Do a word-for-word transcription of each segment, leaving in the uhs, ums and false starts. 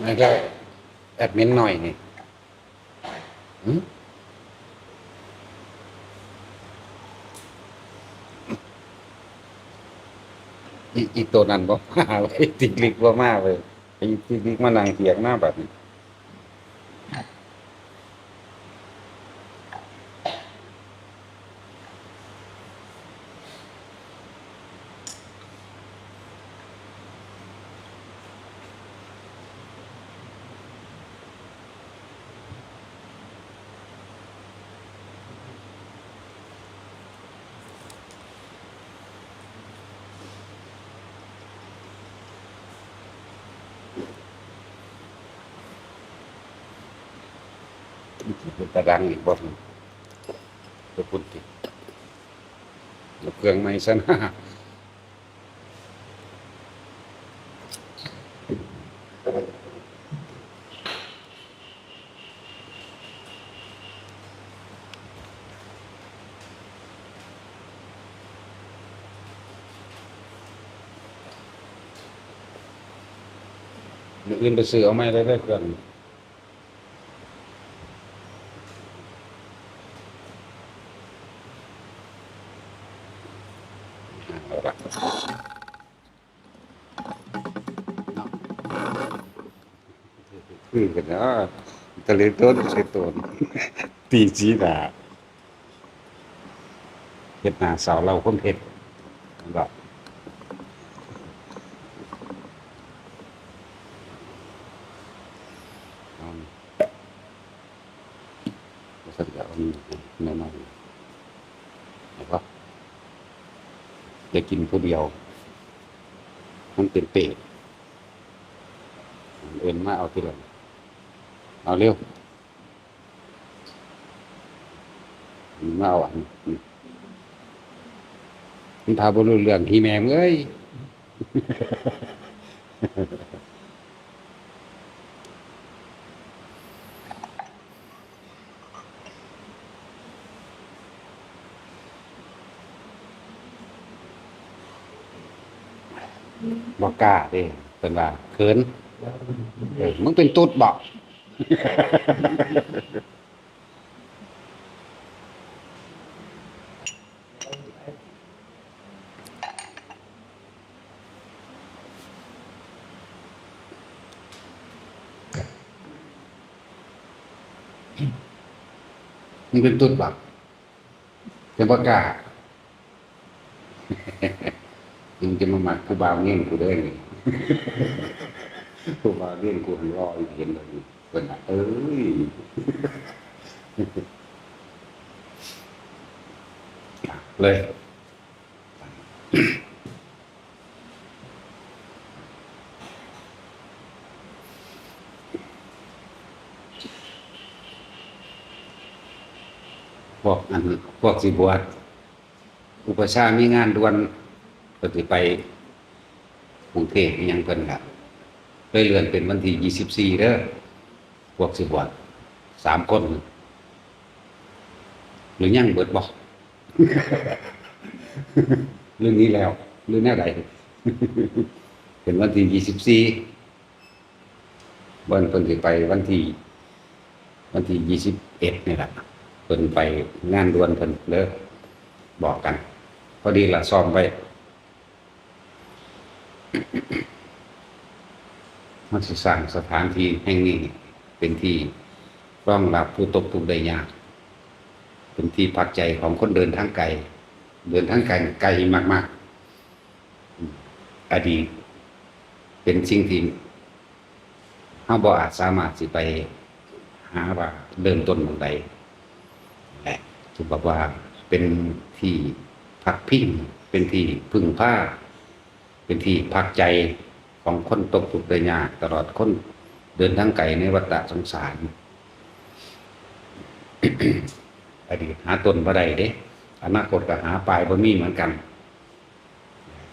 นั่นก็แอดมินหน่อยนี่ หึ อี อีตัวนั้นบ่มาเว้ย ติกลิกบ่มาเว้ย อีติกลิกมานั่งเถียงหน้าบัดนี้ เป็นตารางอีกบ่ ตัวพุ่นติ เอาเครื่องใหม่ซะนะ มื้ออื่นไปซื้อเอาใหม่เลยเด้อเครื่อง เอาละ คือกันเนาะ ตะลึงโดน ตะลึงโดน ตีสีหน้า เฮ็ดหน้าเศร้าเล่าความเท็จ นั่นล่ะ เอานี่ ว่าซั่นก็เอานี่ให้แม่น้อย ให้ว่า ได้กินผู้เดียว มันเป็นเปรต เอิ้นมาเอาทีหลัง เอาเร็ว มาเอาอันนี้ มันพาบ่รู้เรื่อง อีแม่มึงเอ้ย บ่กล้าเด้ เพิ่นว่าเขิน เออ มึงเป็นตุ๊ดบ่ มึงเป็นตุ๊ดบ่ จะบ่กล้า มึงจะมามักผู้บ่าวเง่งกูเด้อนี่ ผู้บ่าวเง่งกูหันรออีกเห็นเลยนี่ เพิ่นน่ะ เอ้ย เลย พวกอัน พวกสิบวช อุปัชฌาย์มีงานด่วน ก็สิไปกรุงเทพฯ อิหยังเพิ่นล่ะ เลยเลื่อนเป็นวันที่ยี่สิบสี่เด้อ พวกสิบวช สามคน หรือยังเบิดบ่ หรือนี้แล้ว หรือแนวใด เป็นวันที่ยี่สิบสี่ วันเพิ่นสิไปวันที่ วันที่ยี่สิบเอ็ดนี่แหละ เพิ่นไปงานด่วนเพิ่นเด้อ บอกกัน พอดีล่ะซ้อมไว้ มันสิสร้างสถานที่แห่งนี้เป็นที่รองรับผู้ตกทุกข์ได้ยาก เป็นที่พักใจของคนเดินทางไกล เดินทางไกล ไกลมากๆ อดีตเป็นสิ่งที่ เราบ่อาจสามารถสิไปหาว่าเริ่มต้นหม่องใดและถือว่าเป็นที่พักพิง เป็นที่พึ่งพา เป็นที่พักใจของคนตกทุกข์ได้ยาก ตลอดคนเดินทางไกลในวัฏสงสาร อดีตหาต้นบ่ได้เด้ อนาคตก็หาปลายบ่มีเหมือนกัน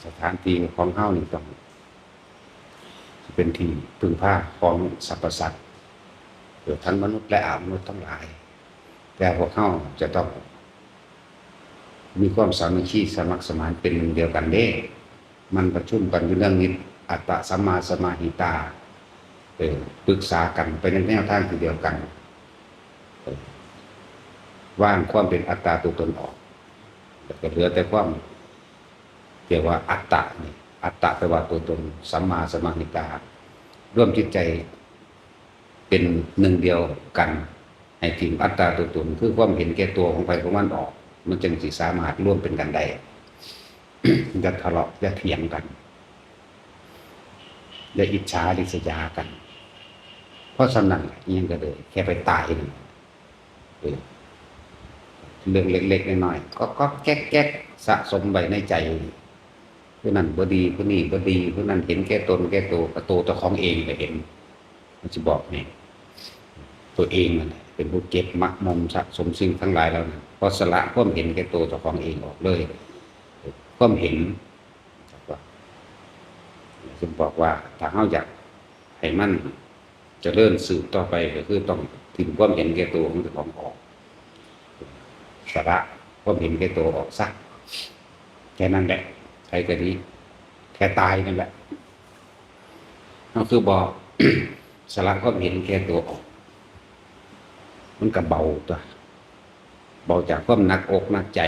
สถานที่ของเฮานี่ต้องเป็นที่พึ่งพาของสรรพสัตว์ เกิดทั้งมนุษย์และอมนุษย์ทั้งหลาย แต่พวกเฮาจะต้องมีความสามัคคีสมัครสมานเป็นหนึ่งเดียวกันเด้ มันประชุมกันอยู่เรื่องนี้ อัตตะสัมมาสมาหิตา เออ ปรึกษากันไปในแนวทางที่เดียวกัน เออ วางความเป็นอัตตาตัวตนออก แล้วก็เหลือแต่ความเรียกว่าอัตตะนี่ อัตตะแปลว่าตัวตน สัมมาสมาหิตา รวมจิตใจเป็นหนึ่งเดียวกัน ให้ถิ่มอัตตาตัวตน คือความเห็นแก่ตัวของใครของมันออก มันจึงสิสามารถร่วมเป็นกันได้ อย่าทะเลาะ อย่าเถียงกัน อย่าอิจฉาริษยากัน เพราะฉะนั้นอิหยังก็เลย แค่ไปตายนั่น เออ เรื่องเล็กๆน้อยๆ ก็ก็แก๊กๆ สะสมไว้ในใจ ผู้นั้นบ่ดี ผู้นี้บ่ดี ผู้นั้นเห็นแก่ตนแก่ตัว ก็ตัวเจ้าของเองก็เห็น มันสิบอกนี่ ตัวเองนั่นแหละเป็นผู้เก็บหมักหมมสะสมสิ่งทั้งหลายเหล่านั้น พอสละความเห็นแก่ตัวเจ้าของเองออกเลย ความเห็น ซึ่งบอกว่าถ้าเฮาอยากให้มันเจริญสืบต่อไปก็คือต้องถิ่มความเห็นแก่ตัวของเจ้าของออก สละความเห็นแก่ตัวออกซะ แค่นั้นแหละ ใครก็ดี แค่ตายนั่นแหละ ก็คือบอก สละความเห็นแก่ตัวออก มันก็เบาตัว เบาจากความหนักอกหนักใจ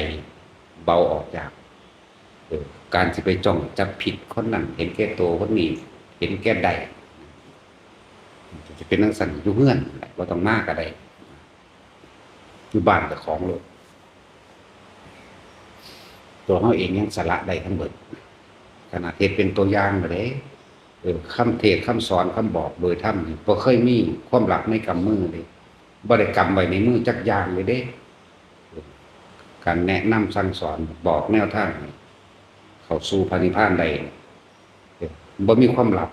เบาออกจาก เออ การสิไปจ้องจับผิดคนนั้น เห็นแก่ตัวคนนี้ เห็นแก่ได้ จะเป็นจั่งซั้นอยู่เฮือนนั่นแหละ บ่ต้องมาก็ได้ อยู่บ้านเจ้าของโลด ตัวเฮาเองยังสละได้ทั้งเบิด ขนาดเฮ็ดเป็นตัวอย่างก็ได้ เออ คำเทศน์ คำสอน คำบอกโดยธรรมนี่ บ่เคยมีความลับในกำมือเลย บ่ได้กำไว้ในมือจักอย่างเลยเด้ การแนะนำสั่งสอน บอกแนวทางให้เข้าสู่พระนิพพานได้ เออ บ่มีความลับ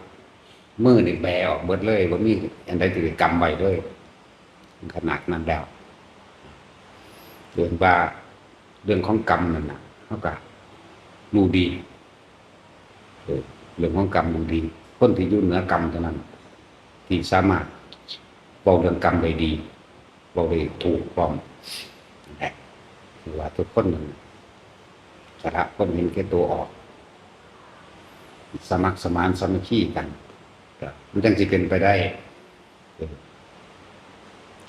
มือนี่แบออกเบิดเลย บ่มีอันใดที่ไปกำไว้เลย ขนาดนั้นแล้ว เรียกว่าเรื่องของกรรมนั่นน่ะ เฮาก็รู้ดี เออ เรื่องของกรรมรู้ดี คนที่อยู่เหนือกรรมเท่านั้น ที่สามารถเว้าเรื่องกรรมได้ดี เว้าได้ถูกพร้อม นั่นแหละ คือว่าทุกคนนั่นน่ะ สละความเห็นแก่ตัวออก สมัครสมานสามัคคีกัน ก็มันจั่งสิเป็นไปได้ เออ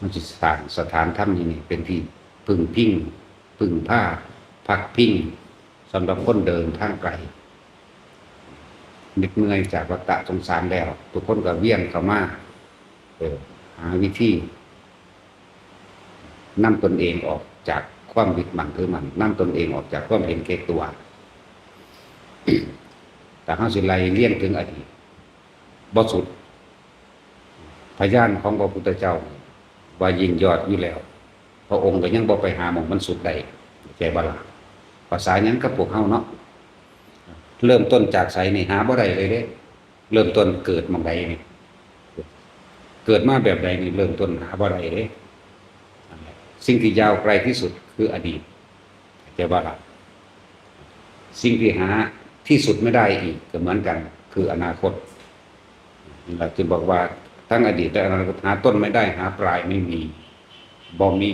มันสิสร้างสถานธรรมนี่เป็นที่พึ่งพิง พึ่งพา พักพิง สำหรับคนเดินทางไกล เหน็ดเหนื่อยจากวัฏสงสารแล้ว ทุกคนก็เวียนเข้ามา เออ หาวิธีนำตนเองออกจากความยึดมั่นถือมั่น นำตนเองออกจากความเห็นแก่ตัว แต่เฮาสิไล่เลียงถึงอดีต บ่สุด พยานของพระพุทธเจ้าว่ายิ่งยอดอยู่แล้ว พระองค์ก็ยังบ่ไปหาหม่องมันสุดได้ เข้าใจบ่ล่ะ ภาษาหยังกับพวกเฮาเนาะ เริ่มต้นจากไสนี่หาบ่ได้เลยเด้ เริ่มต้นเกิดหม่องใดนี่ เกิดมาแบบใดนี่เริ่มต้นหาบ่ได้เด้ สิ่งที่ยาวไกลที่สุดคืออดีต เข้าใจบ่ล่ะ สิ่งที่หาที่สุดไม่ได้อีกก็เหมือนกัน คืออนาคต นี่ล่ะจึงบอกว่าทั้งอดีตและอนาคตหาต้นไม่ได้ หาปลายไม่มี บ่มี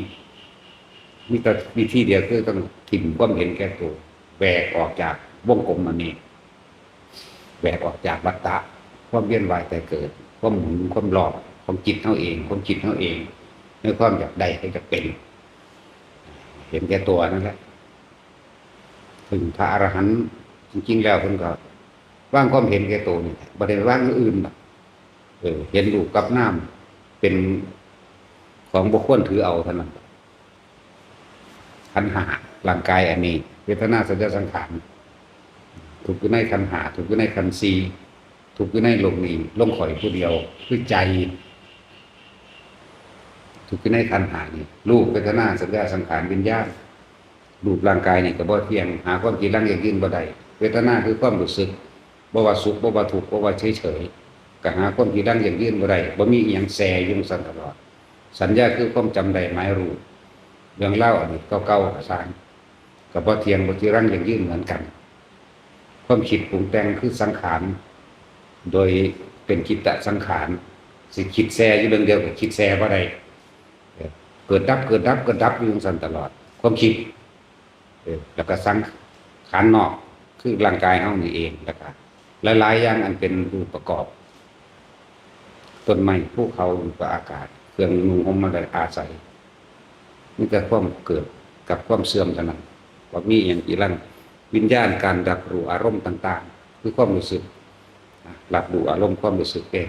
มีแต่วิธีเดียวคือต้องถิ่มความเห็นแก่ตัว แหวกออกจากวงกลมอันนี้ แหวกออกจากวัฏฏะ ความเวียนว่ายตายเกิด ความหมุน ความรอบของจิตเฮาเอง ความคิดเฮาเอง ในความอยากได้ อยากเป็น เห็นแก่ตัวนั่นแหละ ถึงพระอรหันต์จริงๆแล้วเพิ่นก็วางความเห็นแก่ตัวนี่แหละ บ่ได้วางอย่างอื่นดอก เออ เห็นรูปกับนามเป็นของบ่ควรถือเอาเท่านั้น ขันธ์ห้า ร่างกายอันนี้ เวทนา สัญญา สังขาร ทุกข์อยู่ในขันธ์ห้า ทุกข์อยู่ในขันธ์สี่ ทุกข์อยู่ในโลกนี้ ลงข้อยผู้เดียว คือใจ ทุกข์อยู่ในขันธ์ห้านี่ รูป เวทนา สัญญา สังขาร วิญญาณ รูปร่างกายนี่ก็บ่เที่ยง หาความจีรังยั่งยืนบ่ได้ เวทนาคือความรู้สึก บ่ว่าสุข บ่ว่าทุกข์ บ่ว่าเฉยๆ ก็หาความจีรังยั่งยืนบ่ได้ บ่มีอิหยังแซ่อยู่จั่งซั้นตลอด สัญญาคือความจำได้หมายรู้ เรื่องราวอดีตเก่าๆ ก็ซ่าง ก็บ่เที่ยง บ่จีรังยั่งยืนเหมือนกัน ความคิดปรุงแต่งคือสังขาร โดยเป็นจิตตสังขาร สิคิดแซ่อยู่เรื่องเดียวก็คิดแซ่บ่ได้ เกิดดับ เกิดดับ เกิดดับอยู่จั่งซั้นตลอด ความคิด เออ แล้วก็สังขารนอก คือร่างกายเฮานี่เอง แล้วก็หลายๆ อย่างอันเป็นรูปประกอบ ต้นไม้ ภูเขา ดินฟ้าอากาศ เครื่องนุ่งห่มมันก็อาศัย มีแต่ความเกิดกับความเสื่อมเท่านั้น บ่มีอิหยังจีรัง วิญญาณ การรับรู้อารมณ์ต่างๆ คือความรู้สึก รับรู้อารมณ์ความรู้สึกเอง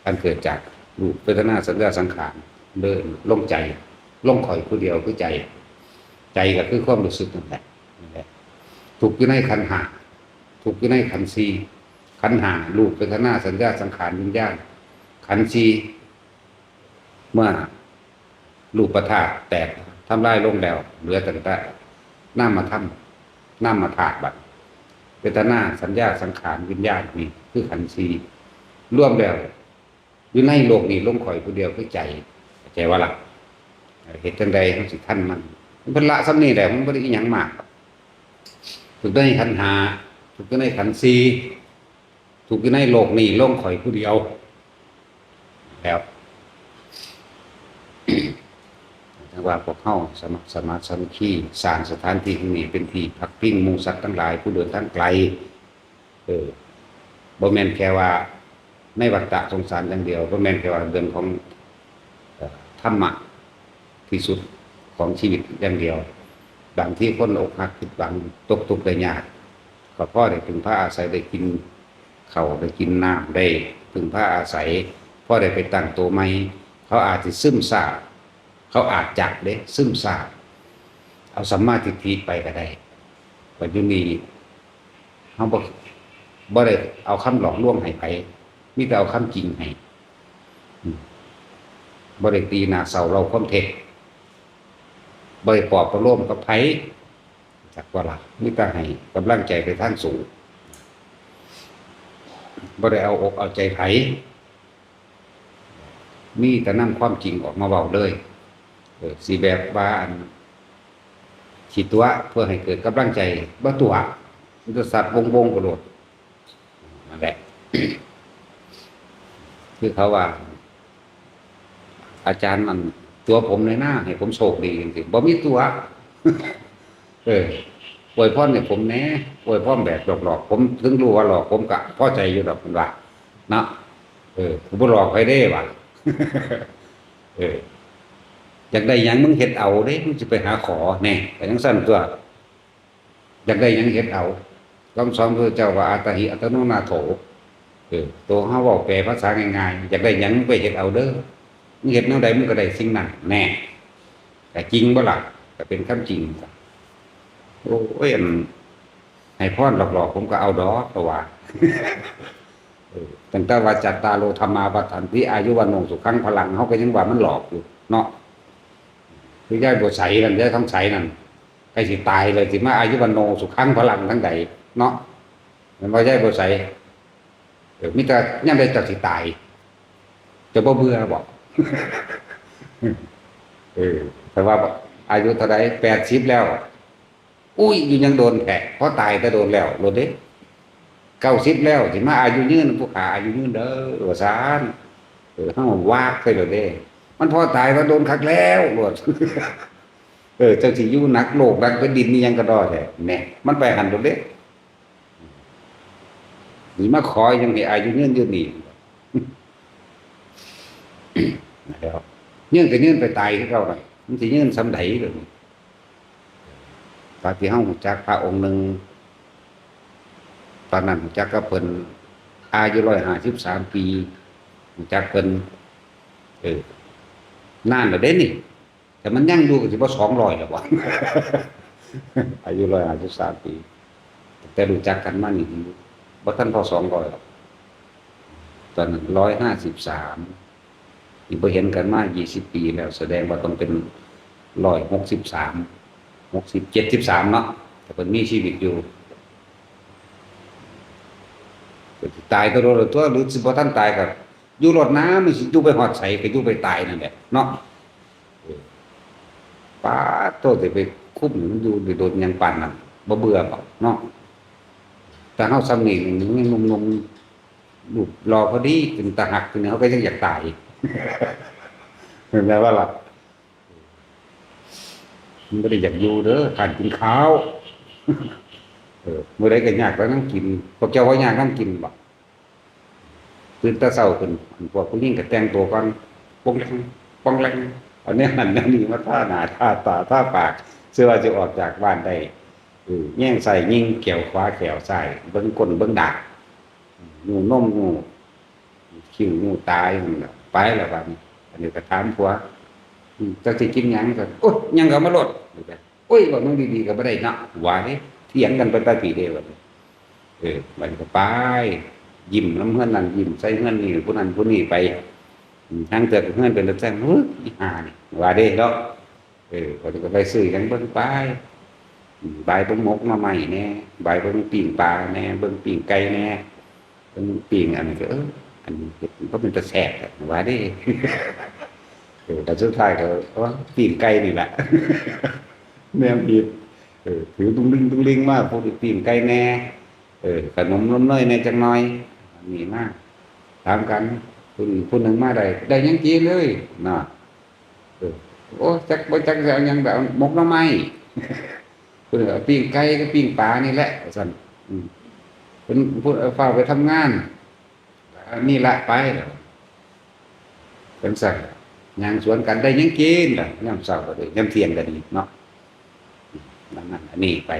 อันเกิดจากรูป เวทนา สัญญา สังขาร เดินลงใจ ลงข้อยผู้เดียวคือใจ ใจก็คือความรู้สึกนั่นแหละ นั่นแหละ ทุกข์อยู่ในขันธ์ห้า ทุกข์อยู่ในขันธ์สี่ ขันธ์ห้า รูป เวทนา สัญญา สังขาร วิญญาณ ขันธ์สี่ เมื่อรูปธาตุแตกทำลายลงแล้ว เหลือตั้งแต่นามธรรม นามธาตุบัด เวทนา สัญญา สังขาร วิญญาณ นี่คือขันธ์สี่ รวมแล้ว อยู่ในโลกนี้ลงข้อยผู้เดียวคือใจ เข้าใจบ่ล่ะ เฮ็ดจั่งใด๋เฮาสิทันมัน มันเป็นละส่ำนี้แหละ มันบ่ได้อิหยังมาก ทุกข์ในขันธ์ห้า ทุกข์อยู่ในขันธ์สี่ ทุกข์อยู่ในโลกนี้ลงข้อยผู้เดียว แล้ว จั่งว่าพวกเฮาสมัครสมานสามัคคี สร้างสถานที่แห่งนี้เป็นที่พักพิงหมู่สัตว์ทั้งหลายผู้เดินทางไกล เออ บ่แม่นแค่ว่าในวัฏฏะสงสารอย่างเดียว บ่แม่นแค่ว่าเรื่องของ เอ่อ ธรรมะที่สุดของชีวิตอย่างเดียว บางทีคนอกหักผิดหวัง ตกทุกข์ได้ยาก ก็พอได้พึ่งพาอาศัย ได้กินข้าว ได้กินน้ำ ได้พึ่งพาอาศัย พอได้ไปตั้งตัวใหม่ เขาอาจสิซึมซาบ เขาอาจจะเด้ ซึมซาบ เอาสัมมาทิฏฐิไปก็ได้ ปัจจุบันนี้ เฮาบ่ บ่ได้เอาคำหลอกลวงให้ไผ มีแต่เอาคำจริงให้ อืม บ่ได้ตีหน้าเศร้าเล่าความเท็จ บ่ได้ปลอบประโลมกับไผ จักว่าล่ะ มีแต่ให้กำลังใจไปทางสูง บ่ได้เอาอกเอาใจไผ มีแต่นำความจริงออกมาเว้าเลย เออ สิแบบว่าอัน สิตั๋วเพื่อให้เกิดกำลังใจ บ่ตั๋ว มันจะสัตว์วงๆ ไปโลด นั่นแหละ คือเขาว่า อาจารย์นั่นตั๋วผมแหน่นะ ให้ผมโชคดีจั่งซี้ บ่มีตั๋ว เออ อวยพรให้ผมแหน่ อวยพรแบบหลอกๆ ผมถึงรู้ว่าหลอก ผมก็พอใจอยู่ดอก เพิ่นว่า เนาะ เออ กูบ่หลอกไผเด้ ว่า เออ อยากได้หยังมึงเฮ็ดเอาเด้ มึงสิไปหาขอแหน่ ก็จั่งซั้นตั่ว อยากได้หยังเฮ็ดเอา คำสอนพระพุทธเจ้าว่า อัตตาหิ อัตตาโน นาโถ เออ ตัวเฮาเว้าแปลภาษาง่ายๆ อยากได้หยังมึงไปเฮ็ดเอาเด้อ มึงเฮ็ดแนวใดมึงก็ได้สิ่งนั้นแหน่ ก็จริงบ่ล่ะ ก็เป็นคำจริง โอ้ย อัน ให้พรหลอกๆ ผมก็เอาดอก เพราะว่า เออ ตั้งแต่ว่า จัตตาโร ธัมมา วัฑฒันติ อายุ วัณโณ สุขัง พลัง เฮาก็ยังว่ามันหลอกอยู่เนาะ คือยายบัวใสนั่น ยายทองใสนั่น ใกล้สิตายแล้ว สิมา อายุ วัณโณ สุขัง พลัง ทั้งใดเนาะ แม่นบ่ ยายบัวใส เออ มีแต่ยามใดเจ้าสิตาย เจ้าบ่เบื่อบ่ เออ แต่ว่าอายุเท่าใด แปดสิบ แล้ว อุ้ย อยู่ยังโดนแท้ พอตายแต่โดนแล้วโลดเด้ เก้าสิบ แล้ว สิมาอายุยืน ผู้ข้าอายุยืนเด้อ ว่าซั่น เออ เฮาวากไปโลดเด้ มันพอตายแต่โดนคักแล้วโลด เออ เจ้าสิอยู่หนักโลกหนักแผ่นดินนี่หยังกะด้อแท้ แหน่ มันไปหั่นโลดเด้ สิมาขอหยังให้อายุยืนอยู่นี่ แล้ว ยืนก็ยืนไปตายคือเก่าล่ะ มันสิยืนส่ำใด๋เดี๋ยวนี้ ตอนที่เฮารู้จักพระองค์หนึ่ง ตอนนั้นรู้จักกับเพิ่น อายุร้อยห้าสิบสามปี รู้จักเพิ่น เออ นานแล้วเด้นี่ แต่มันยังอยู่ก็สิบ่สองร้อยแล้วบ่ อายุร้อยห้าสิบสามปี ตั้งแต่รู้จักกันมานี่ บ่ทันพอสองร้อยหรอก ตอนนั้นร้อยห้าสิบสาม นี่บ่เห็นกันมายี่สิบปีแล้ว แสดงว่าต้องเป็นร้อยหกสิบสาม หกสิบ เจ็ดสิบสาม เนาะ ถ้าเพิ่นมีชีวิตอยู่ ก็สิตายก็โดนตัว หรือสิบ่ทันตายก็อยู่รอดนะ มันสิอยู่ไปฮอดไสก็อยู่ไปตายนั่นแหละเนาะ เออ ป๊าดโต สิไปคุมมันอยู่โดนหยังปานนั้น บ่เบื่อบ่เนาะ แต่เฮาส่ำนี้ยังหนุ่มๆ รูปหล่อพอดี เป็นตาฮัก เป็นหยัง เฮาก็ยังอยากตาย เห็นไหมว่าล่ะ มันบ่ได้อยากอยู่เด้อ ค้านกินข้าว เออ มื้อใดก็ยากแล้วนั่งกิน พวกเจ้าว่ายากนั่งกินบ่ ตื่นแต่เช้าขึ้น พวกผู้หญิงก็แต่งตัวก่อน ปองแรง ปองแรง เอาแนวนั้นแนวนี้มาทาหน้า ทาตา ทาปาก เชื่อว่าจะออกจากบ้านได้ เออ แยงซ้ายยิง แข้วขวา แข้วซ้าย เบิ่งก้น เบิ่งดาก ยู้นม ยู้คิ้ว ยู้ตา อยู่นั่นแหละ ไปแล้วบัดนี้ อันนี้ก็ถามผัว อืม จักสิกินหยัง ก็ โอ๊ย หยังก็เอามาโลด โอ๊ย เว้าแนวดีๆ ก็บ่ได้เนาะ ว่าเด้ เถียงกันไปแต่ปีเด้ บัดนี้ เออ บัดนี้ก็ไป ยิ้มนำเฮือนนั่น ยิ้มใส่เฮือนนี่ ผู้นั้นผู้นี้ไป อืม ห่าลางเทื่อก็เฮือนเป็นตาแซ่บ เฮ้ย อีห่านี่ ว่าเด้เนาะ เออ ข้อยก็ไปซื้อหยังเบิ่งไป อืม บายเบิ่งหมกหน่อไม้แหน่ บายเบิ่งปิ้งปลาแหน่ เบิ่งปิ้งไก่แหน่ เบิ่งปิ้งอันนี้ก็ เออ อันนี้เฮ็ดมันก็เป็นตาแซ่บแท้ ว่าเด้ เออ แต่สุดท้ายก็ โอ้ ปิ้งไก่นี่แหละ แนมผิด เออ ถือตุงลิงตุงลิงมา พวกปิ้งไก่แหน่ เออ ขนมนมเนยแหน่จักหน่อย อันนี้มา ถามกัน ผู้นี้ผู้หนึ่งมาได้ ได้หยังกินเลย น่ะ เออ โอ้ จักบ่จักสิเอาหยัง แบบหมกหน่อไม้ เพิ่นก็เอาปิ้งไก่กับปิ้งปลานี่แหละ ว่าซั่น อืม เพิ่น เพิ่นเอาฟ้าวไปทำงาน อันนี้ละไปแล้ว เพิ่นสั่ง ย่างสวนกัน ได้หยังกินล่ะ ยามเช้าก็ได้ ยามเที่ยงก็ดีเนาะ นั่นนั่นอันนี้ไป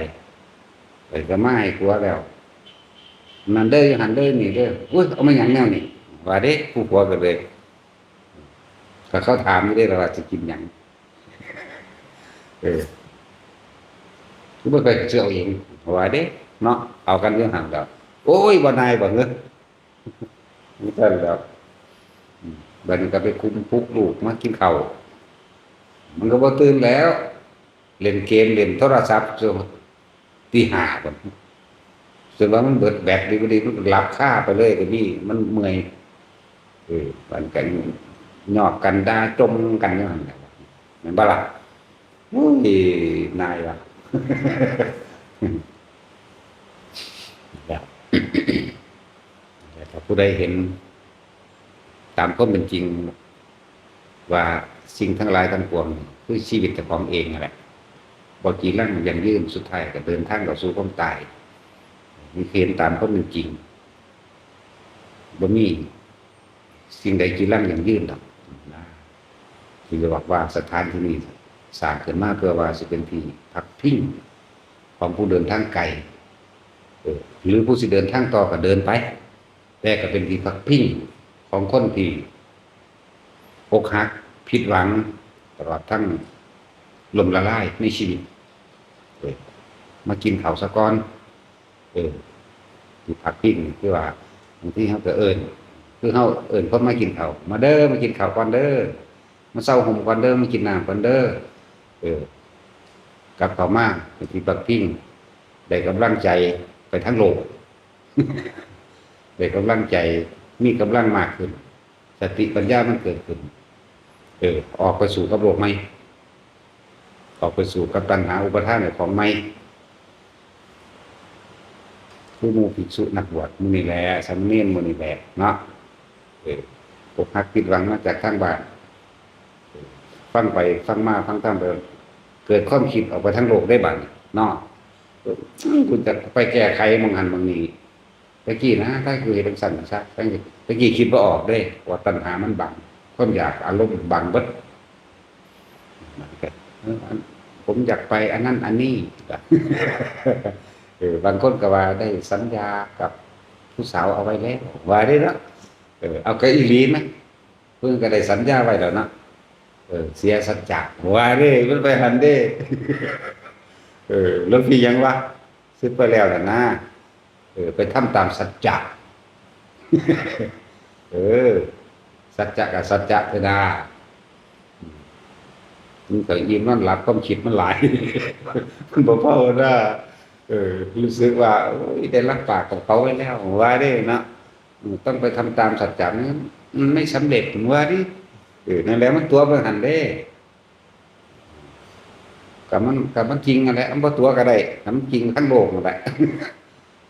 ไปก็มาให้ผัวแล้ว นั่นเด้อ อยู่หั่นเด้อ นี่เด้อ อุ๊ย เอามาหยังแนวนี้ ว่าเด้ ผู้ผัวก็เลย ก็เขาถามอยู่เด้ล่ะว่าสิกินหยัง เออ คือบ่ไปซื้อเอาเอง ว่าเด้ เนาะ เอากันอยู่หั่นแล้ว โอ้ย บ่นายบ่เงอะ จั่งซั่นแล้ว อืม บัดนี้ก็ไปคุมปลุกลูกมากินข้าว มันก็บ่ตื่นแล้ว เล่นเกม เล่นโทรศัพท์ จนตีห้าพุ้น จนว่ามันเบิดแบต ดีบ่ดีมันก็หลับคาไปเลยก็มี มันเมื่อย เออ มันก็ยอกกัน ด่าจ่มกันอยู่หั่นแหละ แม่นบ่ล่ะ โอ้ย นายว่ะ แล้ว แต่ถ้าผู้ใดเห็น ตามความเป็นจริง ว่าสิ่งทั้งหลายทั้งปวง คือชีวิตเจ้าของเองนั่นแหละ บ่จีรังยั่งยืน สุดท้ายก็เดินทางเข้าสู่ความตาย นี่คือเห็นตามความเป็นจริง บ่มีสิ่งใดจีรังยั่งยืนดอกนะ ที่จะบอกว่าสถานที่นี้สร้างขึ้นมาเพื่อว่าสิเป็นที่พักพิงของผู้เดินทางไกล เออ หรือผู้สิเดินทางต่อก็เดินไป แต่ก็เป็นที่พักพิงของคนที่อกหัก ผิดหวัง ตลอดทั้งล้มละลายในชีวิต เออ มากินข้าวซะก่อน เออ ที่พักพิงนี่คือว่า บางทีเฮาก็เอิ้น คือเฮาเอิ้นคนมากินข้าว มาเด้อ มากินข้าวก่อนเด้อ มาเซาห่มก่อนเด้อ มากินน้ำก่อนเด้อ เออ กลับเข้ามาเป็นที่พักพิง ได้กำลังใจไปทั้งโลก ได้กำลังใจ มีกำลังมากขึ้น สติปัญญามันเกิดขึ้น เออ ออกไปสู้กับโลกใหม่ ออกไปสู้กับตัณหาอุปาทานของใหม่ คือหมู่ภิกษุนักบวชหมู่นี่แหละ สามเณรหมู่นี่แหละเนาะ เออ อกหักผิดหวังมาจากทางบ้าน เออ ฟังไปฟังมา ฟังธรรมไป เกิดความคิดออกไปทางโลกได้บัดนี้เนาะ เออ กูจะไปแก้ไขหม่องหั้นหม่องนี้ ตะกี้นะ ถ้ากูเฮ็ดจั่งซั้นซะ ตะกี้ ตะกี้คิดบ่ออกเด้ ว่าตัณหามันบัง ความอยากอารมณ์บังเบิด มันก็ เออ อัน ผมอยากไปอันนั้นอันนี้ เออบางคนก็ว่าได้สัญญากับผู้สาวเอาไว้แล้ว ว่าได้เนาะ เออ เอาก็อีหลีนะ เพิ่นก็ได้สัญญาไว้แล้วเนาะ เออ เสียสัจจะ ว่าเด้ มันไปหั่นเด้ เออ หลวงพี่ยังวะ สึกไปแล้วน่ะนะ เออ ไปทำตามสัจจะ เออ สัจจะกับสัจจะเถอะนา มันก็อิ่มนอนหลับ ความคิดมันหลาย มันบ่ภาวนา เออ รู้สึกว่า โอ้ย ได้รับปากกับเขาไว้แล้ว ว่าเด้เนาะ อืม ต้องไปทำตามสัจจะ มัน มันไม่สำเร็จ ว่าดิ เออ นั่นแหละ มันตั๋วไปหั่นเด้ ก็มัน ก็มันจริงนั่นแหละ มันบ่ตั๋วก็ได้ ก็มันจริงทั้งโลกนั่นแหละ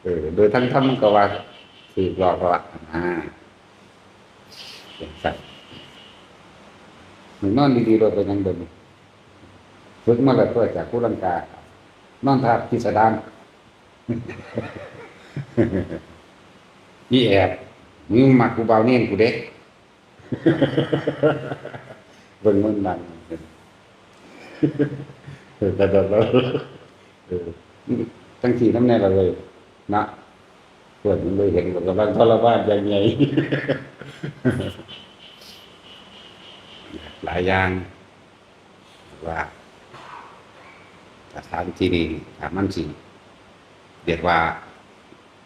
เออ โดยทั้งธรรมมันก็ว่าถืกหลอกแล้วล่ะ อ่า จังซั่น นอนดีๆ โลด เป็นหยังเดี๋ยวนี้ ฝึกมาแล้วตัวจากผู้ลังกา นอนทับพิสดาร อีแอบ มึงมักผู้บ่าวเนนกูเด้ เบิ่งมันดัง เออ แต่แบบว่า เออ จังซี่นำแน่ล่ะเว้ย นะ เพิ่นมันเลยเห็นว่ากำลังทรมานอย่างใหญ่ หลายอย่าง ว่าสถานที่นี้ ถ้ามันสิ เรียกว่า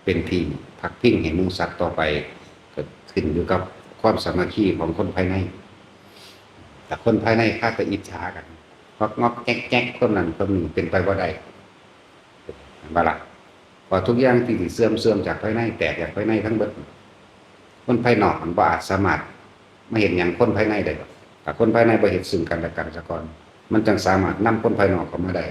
เป็นที่พักพิงให้หมู่สัตว์ต่อไป ก็ขึ้นอยู่กับความสามัคคีของคนภายใน แต่คนภายในพาแต่อิจฉากัน งอกๆ แงกๆ คนนั้นคนนี้ เป็นไปบ่ได้ เห็นบ่ล่ะ? เพราะทุกอย่างที่สิเสื่อม เสื่อมจากภายใน แตกจากภายในทั้งเบิด คนภายนอกมันบ่อาจสามารถมาเฮ็ดหยังคนภายในได้ดอก ถ้าคนภายในบ่เฮ็ดซึ่งกันและกันซะก่อน มันจั่งสามารถนำคนภายนอกเข้ามาได้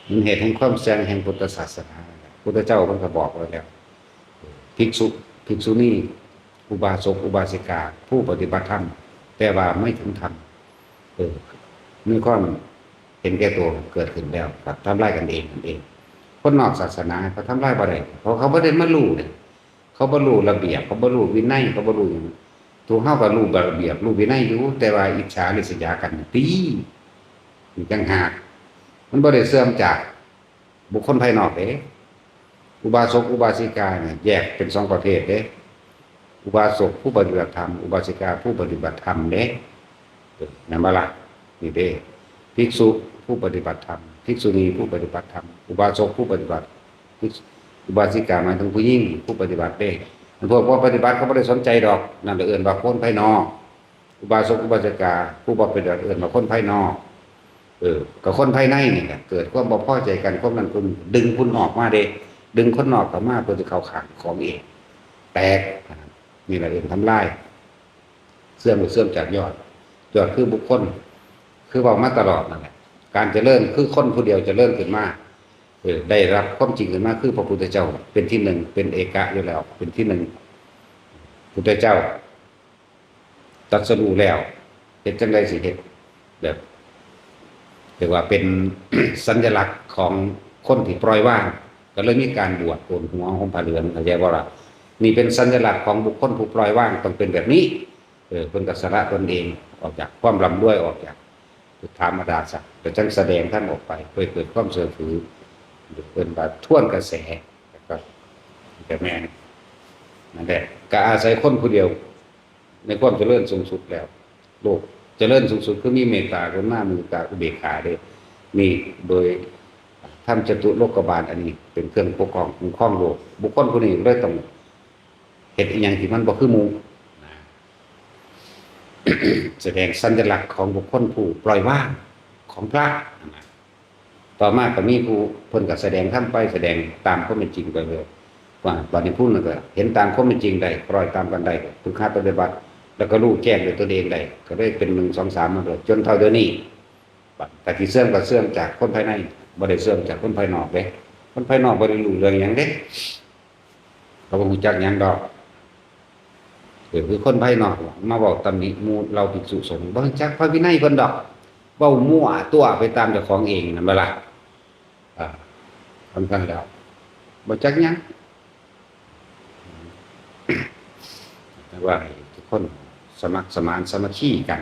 มันเหตุแห่งความเสื่อมแห่งพุทธศาสนา พุทธเจ้าเพิ่นก็บอกไว้แล้ว ภิกษุ ภิกษุณี อุบาสก อุบาสิกา ผู้ปฏิบัติธรรม แต่ว่าไม่ถึงธรรม เออ มีความเห็นแก่ตัวเกิดขึ้นแล้ว ก็ทำลายกันเอง กันเอง คนนอกศาสนาก็ทำลายบ่ได้ เพราะเขาบ่ได้มารู้เนี่ย เขาบ่รู้ระเบียบ เขาบ่รู้วินัย เขาบ่รู้หยัง ตัวเฮาก็รู้ระเบียบ รู้วินัยอยู่ แต่ว่าอิจฉาริษยากันติ อีกต่างหาก มันบ่ได้เสื่อมจากบุคคลภายนอกเด้ อุบาสก อุบาสิกาเนี่ยแยกเป็นสองประเภทเด้ อุบาสกผู้ปฏิบัติธรรม อุบาสิกาผู้ปฏิบัติธรรมเด้ เออ แม่นบ่ล่ะ? นี่เด้ ภิกษุผู้ปฏิบัติธรรม ภิกษุณีผู้ปฏิบัติธรรม อุบาสกผู้ปฏิบัติ ภิกษุ อุบาสิกาหมายถึงผู้หญิงผู้ปฏิบัติเด้ อันพวกบ่ปฏิบัติเขาบ่ได้สนใจดอก นั่นแหละเอิ้นว่าคนภายนอก อุบาสก อุบาสิกา ผู้บ่ปฏิบัติเอิ้นว่าคนภายนอก เออ ก็คนภายในนี่แหละ เกิดความบ่พอใจกัน ความนั้นคนนี้ ดึงคนนอกมาเด้ ดึงคนนอกเข้ามาเพื่อจะเข้าข้างของเอง แตก นี่แหละเอิ้นทำลาย เสื่อมก็เสื่อมจากยอด ยอดคือบุคคล คือเว้ามาตลอดนั่นแหละ การเจริญคือคนผู้เดียวเจริญขึ้นมา เออ ได้รับความจริงขึ้นมาคือพระพุทธเจ้าเป็นที่หนึ่ง เป็นเอกะอยู่แล้ว เป็นที่หนึ่ง พุทธเจ้าตรัสรู้แล้ว เฮ็ดจั่งใดสิเฮ็ด แบบ เรียกว่าเป็น สัญลักษณ์ของคนที่ปล่อยวาง ก็เลยมีการบวชโกนหัวห่มผ้าเหลือง เข้าใจบ่ล่ะ? นี่เป็นสัญลักษณ์ของบุคคลผู้ปล่อยวาง ต้องเป็นแบบนี้ เออ เพิ่นก็สละตนเอง ออกจากความร่ำรวย ออกจากธรรมดาซะ ก็จั่งแสดงธรรมออกไป เพื่อเกิดความเชื่อถือ เพิ่นว่าทวนกระแส แล้วก็ ก็แม่น นั่นแหละ ก็อาศัยคนผู้เดียว ในความเจริญสูงสุดแล้ว โลกเจริญสูงสุดคือมีเมตตา กรุณา มุทิตา อุเบกขาเด้ นี่โดยธรรมจตุโลกบาลอันนี้เป็นเครื่องปกครองคุ้มครองโลก บุคคลผู้นี้เลยต้องเฮ็ดอิหยังที่มันบ่คือหมู่ นะ แสดงสัญลักษณ์ของบุคคลผู้ปล่อยวางของพระนะ ต่อมาก็มีผู้เพิ่นก็แสดงธรรมไป แสดงตามความเป็นจริงไปเลย ว่าบัดนี้ผู้นั้นก็เห็นตามความเป็นจริงได้ คล้อยตามกันได้ ฝึกหัดปฏิบัติ แล้วก็รู้แจ้งด้วยตนเองได้ ก็ได้เป็นหนึ่ง สอง สาม มาโดยจนเท่าเดี๋ยวนี้ บัดแต่ที่เสื่อมก็เสื่อมจากคนภายใน บ่ได้เสื่อมจากคนภายนอกเด้ คนภายนอกบ่ได้รู้เรื่องหยังเด้ เขาบ่รู้จักหยังดอก เออ คือคนภายนอกมาเว้าตำหนิหมู่เหล่าภิกษุสงฆ์ บ่รู้จักพระวินัยเพิ่นดอก เว้ามั่วตัวไปตามเจ้าของเองนั่นบ่ล่ะ อ่า สำคัญแล้ว บ่จักหยัง แต่ว่าให้ทุกคนสมัครสมานสามัคคีกัน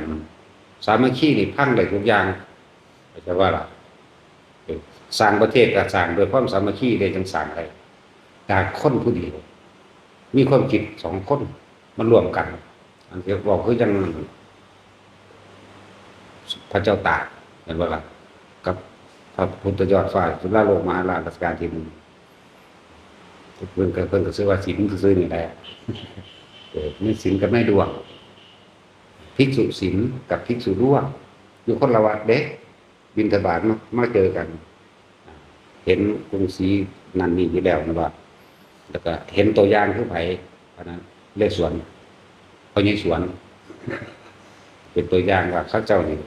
สามัคคีนี่พังได้ทุกอย่าง เข้าใจว่าล่ะ เออ สร้างประเทศก็สร้างด้วยความสามัคคีได้ จั่งสร้างได้ จากคนผู้เดียว มีความคิดสองคนมาร่วมกัน อันที่บอกคือจั่งพระเจ้าตาก เห็นบ่ล่ะ กับพระพุทธยอดฟ้าจุฬาโลกมหาราชรัชกาลที่หนึ่ง เพิ่นก็ เพิ่นก็ชื่อว่าศิลป์ซื่อๆนี่แหละ เออ มีศิลป์กับนายด้วง ภิกษุศิลป์กับภิกษุด้วง อยู่คนละวัดเด้ บิณฑบาตมา มาเจอกัน เห็นกรุงศรีนั่นนี่อยู่แล้วนะว่า แล้วก็เห็นตัวอย่างคือไผ อันนั้น เลขสวน พ่อใหญ่สวน เป็นตัวอย่างว่าเขาเจ้านี่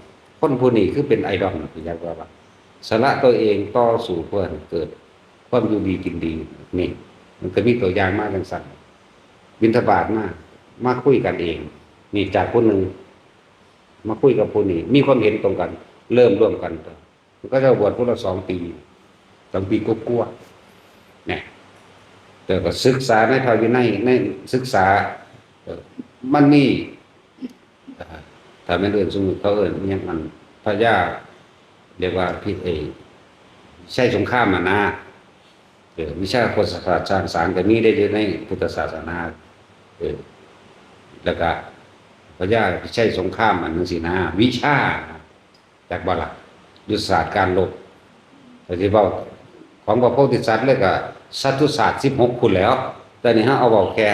คนผู้นี้คือเป็นไอดอลนะ อยากว่า ว่า สละตัวเองต่อสู้เพื่อให้เกิดความอยู่ดีกินดี นี่ มันก็มีตัวอย่างมาจั่งซั่น บิณฑบาตมา มาคุยกันเอง นี่จากผู้หนึ่ง มาคุยกับผู้นี้ มีความเห็นตรงกัน เริ่มร่วมกัน มันก็จะบวชพุทธละสองปี สองปีกว่าๆเนี่ย แต่ก็ศึกษาในพระวินัย ในศึกษา เอ่อ มันมี เอ่อ ถ้าแม่นเอิ้นสมมุติเขาเอิ้นอิหยัง อัน พญา เรียกว่าพิ เอ่อ ชัยสงครามอะนะ เออ วิชาโคตศาสตร์สร้างสรรค์ก็มีได้อยู่ในพุทธศาสนา เออ แล้วก็พญาพิชัยสงคราม อันนั้นสินะ วิชา จักบ่ล่ะ ยุทธศาสตร์การรบ แต่ที่เว้าของพระโพธิสัตว์เลยก็สัตตุศาสตร์สิบหกพุ้นแหล้ว แต่นี่เฮาเอาเว้าแค่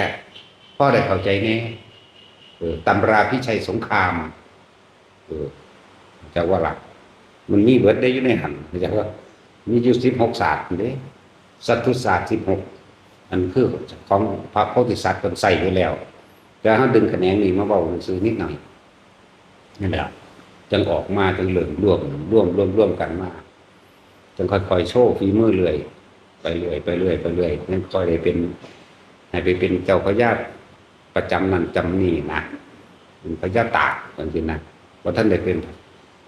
พอได้เข้าใจแน่ เออ ตำราพิชัยสงคราม เออ จักว่าล่ะ มันมีเบิดได้อยู่ในหั่น จักว่า มีอยู่สิบหกศาสตร์เด้ สัตตุศาสตร์สิบหก อันคือของพระโพธิสัตว์เพิ่นใส่ไว้แล้ว แต่เฮาดึงแขนงนี้มาเว้าซื่อๆนิดหน่อย นั่นแหละ จั่งออกมา จั่งเริ่มรวม รวม รวม รวมกันมา จั่งค่อยๆโชว์ฝีมือเรื่อย ไปเรื่อย ไปเรื่อย ไปเรื่อย จั่งค่อยได้เป็น ให้ไปเป็นเจ้าพญาประจำนั่นจำนี่นะ เป็นพญาตากจั่งซี้นะ บ่ทันได้เป็น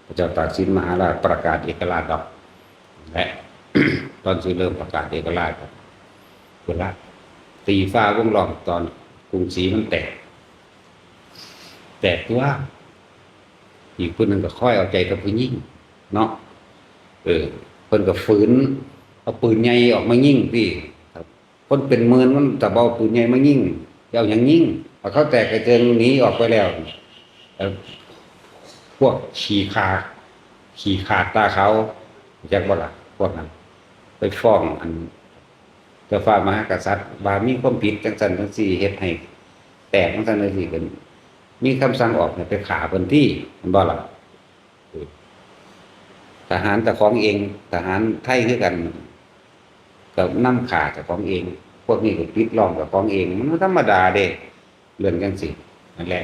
พระเจ้าตากสินมหาราชประกาศเอกราชดอก และ ตอนสิเริ่มประกาศเอกราช พุ้นละ ตีฟ้าวงล้อมตอนกรุงศรีมันแตก แตกตัว อีกผู้หนึ่งก็คอยเอาใจกับผู้หญิงเนาะ เออ เพิ่นก็ฝืน เอาปืนใหญ่ออกมายิงติ คนเป็นหมื่นมันถ้าบ่เอาปืนใหญ่มายิง สิเอาหยังยิง พอเขาแตกกระเจิงหนีออกไปแล้ว เอ่อ พวกขี้ขลาด ขี้ขลาดตาขาว จักบ่ล่ะ พวกนั้น ไปฟ้องอัน เจ้าฟ้ามหากษัตริย์ว่ามีความผิดจั่งซั้นจั่งซี้ เฮ็ดให้แตกจั่งซั้นจั่งซี้ ก็มีคำสั่งออกให้ไปฆ่าเพิ่นติ แม่นบ่ล่ะ เออ ทหารเจ้าของเอง ทหารไทยคือกัน ก็นำฆ่าเจ้าของเอง พวกนี้ก็ปิดล้อมเจ้าของเอง มันธรรมดาเด้ เรื่องจั่งซี้ นั่นแหละ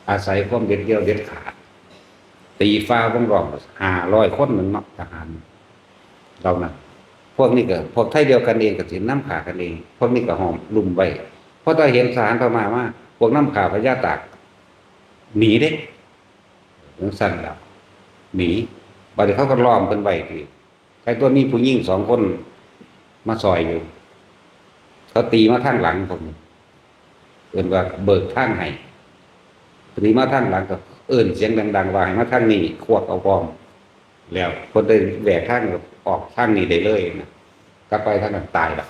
อาศัยความเด็ดเดี่ยวเด็ดขาด ตีฟ้าวงล้อม ห้าร้อยคนหนึ่งเนาะ ทหารเหล่านั้น พวกนี้ก็ พวกไทยเดียวกันเองก็สินำฆ่ากันเอง พวกนี้ก็ห้อมลุ่มไว้ พอตาเห็นทหารพม่ามา พวกนำฆ่าพญาตาก หนีเด้ จั่งซั้นแล้ว หนี บัดนี้เขาก็ล้อมเพิ่นไว้ติ ใครตัวมีผู้หญิงสองคนมาซอยอยู่ เขาตีมาทางหลังผม เอิ้นว่าเบิกทางให้ ตีมาทางหลังก็เอิ้นเสียงดังๆ ว่าให้มาทางนี้ ควักเอาพร้อม แล้วเพิ่นได้แหวกทางออกทางนี้ได้เลยนะ กลับไปทางนั้นตายละ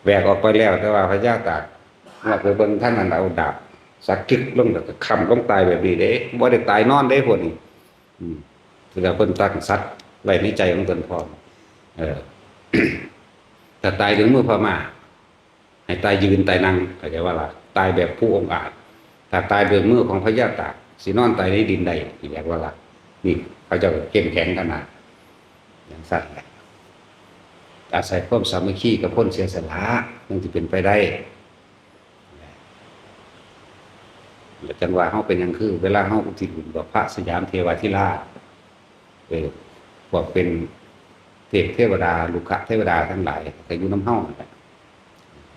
แหวกออกไปแล้ว แต่ว่าพญาตาก ว่าไปเบิ่งทางนั้นเอาดาบสักจึกลง แล้วก็ค้ำลงตายแบบนี้เด้ บ่ได้ตายนอนเด้พวกนี้ อืม แต่เพิ่นตั้งสัตว์ไว้ในใจของเพิ่นพร้อม เออ ถ้าตายด้วยมือพม่า ให้ตายยืนตายนั่ง เข้าใจว่าล่ะ ตายแบบผู้องอาจ ถ้าตายด้วยมือของพญาตาก สินอนตายในดินได้ เข้าใจว่าล่ะ นี่ เขาเจ้าเข้มแข็งขนาด จั่งซั้นแหละ อาศัยความสามัคคีกับคนเสียสละ จั่งสิเป็นไปได้ แล้วจั่งว่าเฮาเป็นหยังคือ เวลาเฮาอุทิศบุญกับพระสยามเทวาธิราช เออ พวกเป็นเทพเทวดา รุกขเทวดาทั้งหลาย ก็อยู่นำเฮานั่นแหละ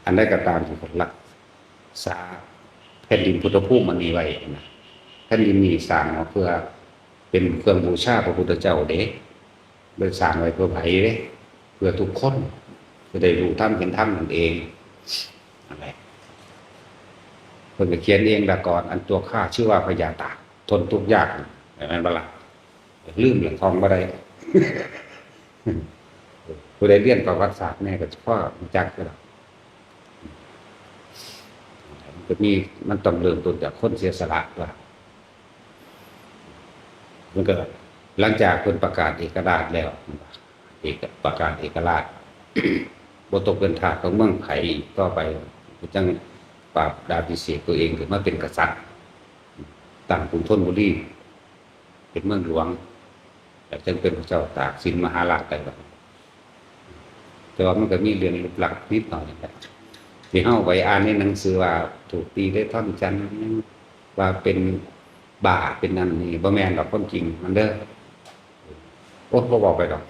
อันใดก็ตามที่รักษาแผ่นดินพุทธภูมิอันนี้ไว้นะ แผ่นดินนี้สร้างมาเพื่อเป็นเครื่องบูชาพระพุทธเจ้าเด้ บ่ได้สร้างไว้เพื่อไผเด้ เพื่อทุกคน จะได้รู้ธรรมเห็นธรรมนั่นเอง นั่นแหละ เพิ่นก็เขียนเองละก่อน อันตัวข้าชื่อว่าพญาตาก ทนทุกข์ยาก แม่นบ่ล่ะ ลืมละ ท่องบ่ได้ ผู้ใดเรียนประวัติศาสตร์แน่ก็สิพอรู้จักอยู่ดอก มันก็มี มันต้องเริ่มต้นจากคนเสียสละว่า มันก็ หลังจากเพิ่นประกาศเอกราชแล้ว เอก- ประกาศเอกราช บ่ตกเป็นทาสของเมืองไผอีกต่อไป ก็จั่งปราบดาบพิเศษตัวเองขึ้นมาเป็นกษัตริย์ ตั้งกรุงธนบุรีเป็นเมืองหลวง แล้วจั่งเป็นพระเจ้าตากสินมหาราชได้บัดนี้ แต่ว่ามันก็มีเรื่องลึกลับนิดหน่อยนะ ที่เฮาไปอ่านในหนังสือว่าถูกตีด้วยท่อนจันทร์ ว่าเป็นบ้าเป็นนั่นนี่ บ่แม่นดอกความจริงมันเด้อ โอ้ บ่บอกไปดอก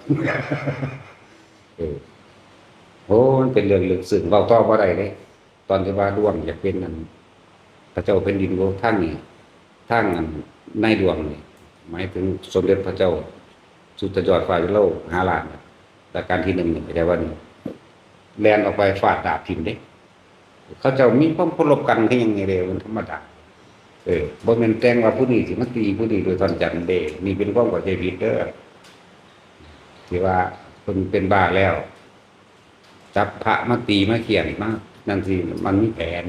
เออ โอ้ มันเป็นเรื่องลึกซึ้ง เว้าต่อบ่ได้เด้ ตอนที่ว่าหลวงอยากเป็นนั่น พระเจ้าแผ่นดินโลกทางนี้ ทางอันนายหลวงนี่ หมายถึงสมเด็จพระเจ้าสุดยอดฟ้าวิโรจน์มหาราชเนี่ย รัชกาลที่หนึ่งเนี่ย พระเจ้าว่านี่ แล่นออกไปฟาดดาบทิ่มเด้ เขาเจ้ามีความเคารพกันคือหยังไงเด้ มันธรรมดา เออ บ่แม่นแต่งว่าผู้นี้สิมาตีผู้นี้ด้วยท่อนจันทร์เด้ นี่เป็นความเข้าใจผิดเด้อ ที่ว่าเพิ่นเป็นบ้าแล้ว จับพระมาตีมาเฆี่ยนมา นั่นสิ มันมีแผน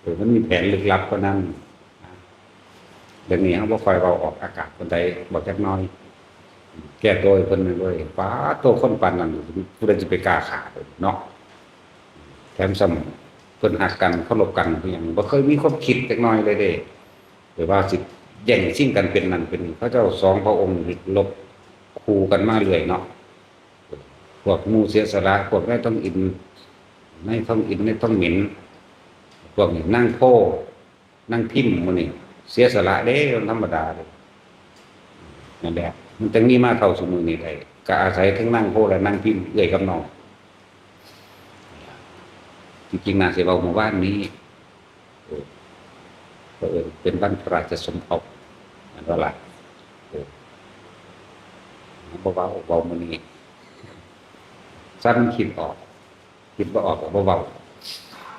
เออ มันมีแผนลึกลับกว่านั้น เรื่องนี้เฮาบ่ค่อยเว้าออกอากาศปานใด บอกจักหน่อย แก้ตัวให้เพิ่นหน่อยเว้ย ป๊าด ตัวคนปานนั้น ผู้ใดสิไปกล้าฆ่าเพิ่นเนาะ แถมซ้ำเพิ่นฮักกัน เคารพกันคือหยัง บ่เคยมีความคิดจักหน่อยเลยเด้ หรือว่าสิแย่งชิงกันเป็นนั่นเป็นนี่ เขาเจ้าสองพระองค์นี่รบคู่กันมาเรื่อยเนาะ พวกหมู่เสียสละ พวกนายทองอิน นายทองอิน นายทองหมิน พวกนี้นางโพ นางพิมหมู่นี่เสียสละเด้ มันธรรมดาเด้ นั่นแหละ มันจั่งมีมาเท่าซุมื้อนี้ได้ ก็อาศัยทั้งนางโพและนางพิม เอื้อยกับน้อง จริงๆน่าสิเว้าเมื่อวานนี้ เออ เผอิญเป็นวันพระราชสมภพ แม่นบ่ล่ะ เออ บ่เว้า เว้ามื้อนี้ ซ้ำคิดออก คิดบ่ออกก็บ่เว้า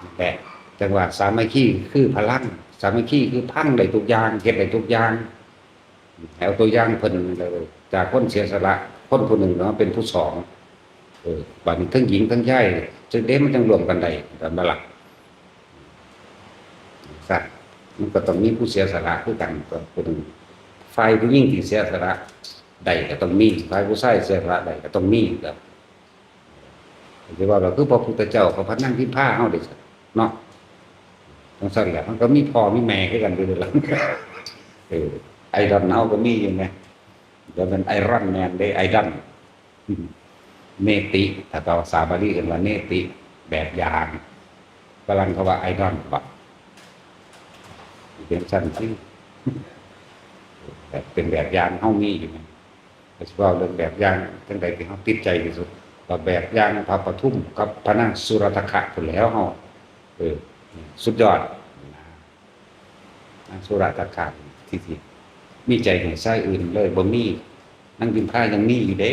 นั่นแหละ จั่งว่าสามัคคีคือพลัง สามัคคีคือพังได้ทุกอย่าง เฮ็ดได้ทุกอย่าง ให้เอาตัวอย่างเพิ่นเลย จากคนเสียสละ คนผู้หนึ่งเนาะ เป็นผู้สอง เออ บัดนี้ทั้งหญิงทั้งชาย จั่งใดมันจั่งร่วมกันได้ แม่นบ่ล่ะ ซั่น มันก็ต้องมีผู้เสียสละคือกัน ก็ผู้หนึ่ง ฝ่ายผู้หญิงที่เสียสละได้ก็ต้องมี ฝ่ายผู้ชายเสียสละได้ก็ต้องมี ก็ สิว่าก็คือพระพุทธเจ้ากับพระนางพิมพาเฮาเด้ เนาะ จั่งซั่นแหละ มันก็มีพ่อมีแม่คือกันอยู่เด้ล่ะ เออ ไอดอลเฮาก็มีอยู่แหม บ่แม่นไอรอนแมนเด้ ไอดอล เนติ ถ้าภาษาบาลีเอิ้นว่าเนติ แบบอย่าง ฝรั่งเขาว่าไอดอล บ่ เป็นซั่นติ แบบเป็นแบบอย่างเฮามีอยู่แหม ก็สิเว้าเรื่องแบบอย่างจั่งใดที่เฮาติดใจที่สุด ว่าแบบอย่างพระปทุมกับพระนางสุรทคะพู้นแหล้วเฮา เออ สุดยอด นางสุรทคะที่ ที่มีใจให้ชายอื่นเลยบ่มี นางพิมพายังมีอยู่เด้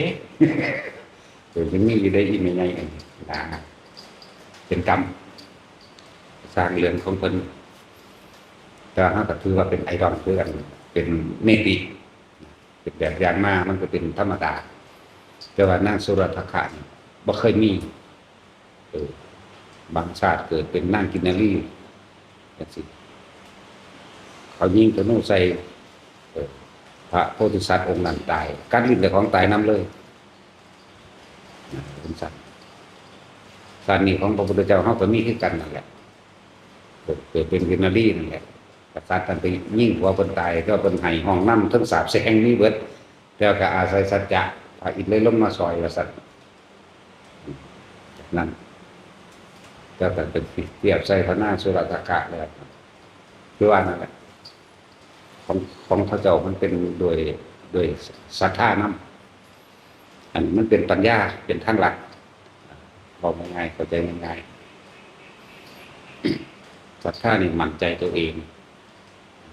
เออ ยังมีอยู่เด้ อีแม่ใหญ่อันนี้นะ เป็นกรรม สร้างเรื่องของเพิ่น แต่ว่าเฮาก็ถือว่าเป็นไอดอลคือกัน เป็นเนติ เป็นแบบอย่างมา มันก็เป็นธรรมดา แต่ว่านางสุรทคะนี่บ่เคยมี เออ บางชาติเกิดเป็นนางกินนารี จั่งซี้ เขายิงธนูใส่ เออ พระโพธิสัตว์องค์นั้นตาย กัดลิ้นเจ้าของตายนำเลย นะ เป็นสัตว์ สัตว์นี่ของพระพุทธเจ้าเฮาก็มีคือกันนั่นแหละ เกิด- เกิดเป็นกินนารีนั่นแหละ กษัตริย์นั่นไปยิงผัวเพิ่นตาย แต่ว่าเพิ่นให้ห้องนำ เทิงสาปแช่งมีเบิด แต่ว่าก็อาศัยสัจจะ พระอินทร์เลยลงมาซอยว่าซั่น นั่น แต่ก็เป็นเปรียบใส่พระนางสุรทคะแล้ว คือว่านั่นแหละ ของ- ของเขาเจ้ามันเป็นโดย- โดยศรัทธานำ อันมันเป็นปัญญา เป็นทางลัด เว้าง่ายๆ เข้าใจง่ายๆ ศรัทธานี่มั่นใจตัวเอง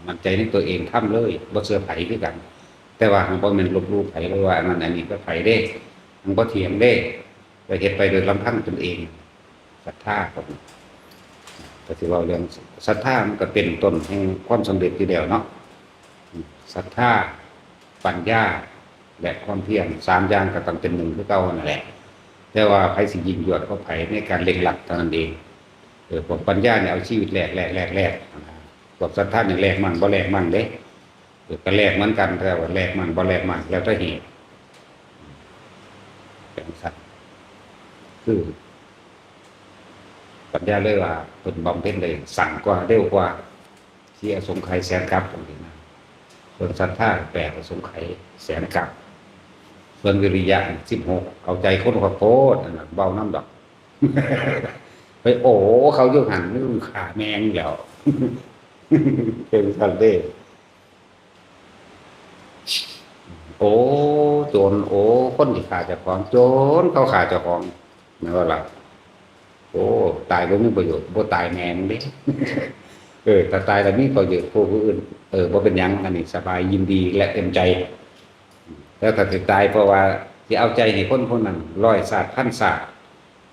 มั่นใจในตัวเองทำเลย บ่เชื่อไผคือกัน แต่ว่าหั้นบ่แม่นลบหลู่ไผ หรือว่าอันนั้นอันนี้กับไผเด้ หั้นบ่เถียงเด้ ก็เฮ็ดไปโดยลำพังตนเอง ศรัทธาก็- ก็สิเว้าเรื่องศรัทธา มันก็เป็นต้นแห่งความสำเร็จอยู่แล้วเนาะ ศรัทธา ปัญญา และความเพียร สามอย่างก็ต้องเป็นหนึ่งคือเก่านั่นแหละ แต่ว่าไผสิยิ่งยวดกว่าไผในการเร่งรัดเท่านั้นเอง เออ พวกปัญญาเนี่ยเอาชีวิตแลกแลกแลกแลกนะ พวกศรัทธาเนี่ยแลกมั่งบ่แลกมั่งเด้ เออ ก็แลกเหมือนกัน แต่ว่าแลกมั่งบ่แลกมั่งแล้วแต่เหตุ จั่งซั้น คือ ปัญญาเลยว่าเพิ่นบำเพ็ญได้สั้นกว่า เร็วกว่า เสียอสงไขยแสนกัปจั่งซี้นะ ส่วนศรัทธาแปดอสงไขยแสนกัป ส่วนวิริยะสิบหก เอาใจคนข้าวโพดนั่นน่ะเบานำดอก ไปโอ้เขาอยู่หั่น มึงฆ่าแม่งแล้ว เป็นซั่นเด้ โอ้ โจร โอ้ คนที่ฆ่าเจ้าของ โจรเขาฆ่าเจ้าของ แม่นบ่ล่ะ โอ้ ตายบ่มีประโยชน์ บ่ตายแม่งเด้ เออ ถ้าตายแล้วมีประโยชน์ผู้อื่น เออ บ่เป็นหยัง อันนี้สบาย ยินดีและเต็มใจ แต่ถ้าสิตายเพราะว่าสิเอาใจให้คนผู้นั้นร้อยชาติพันชาติ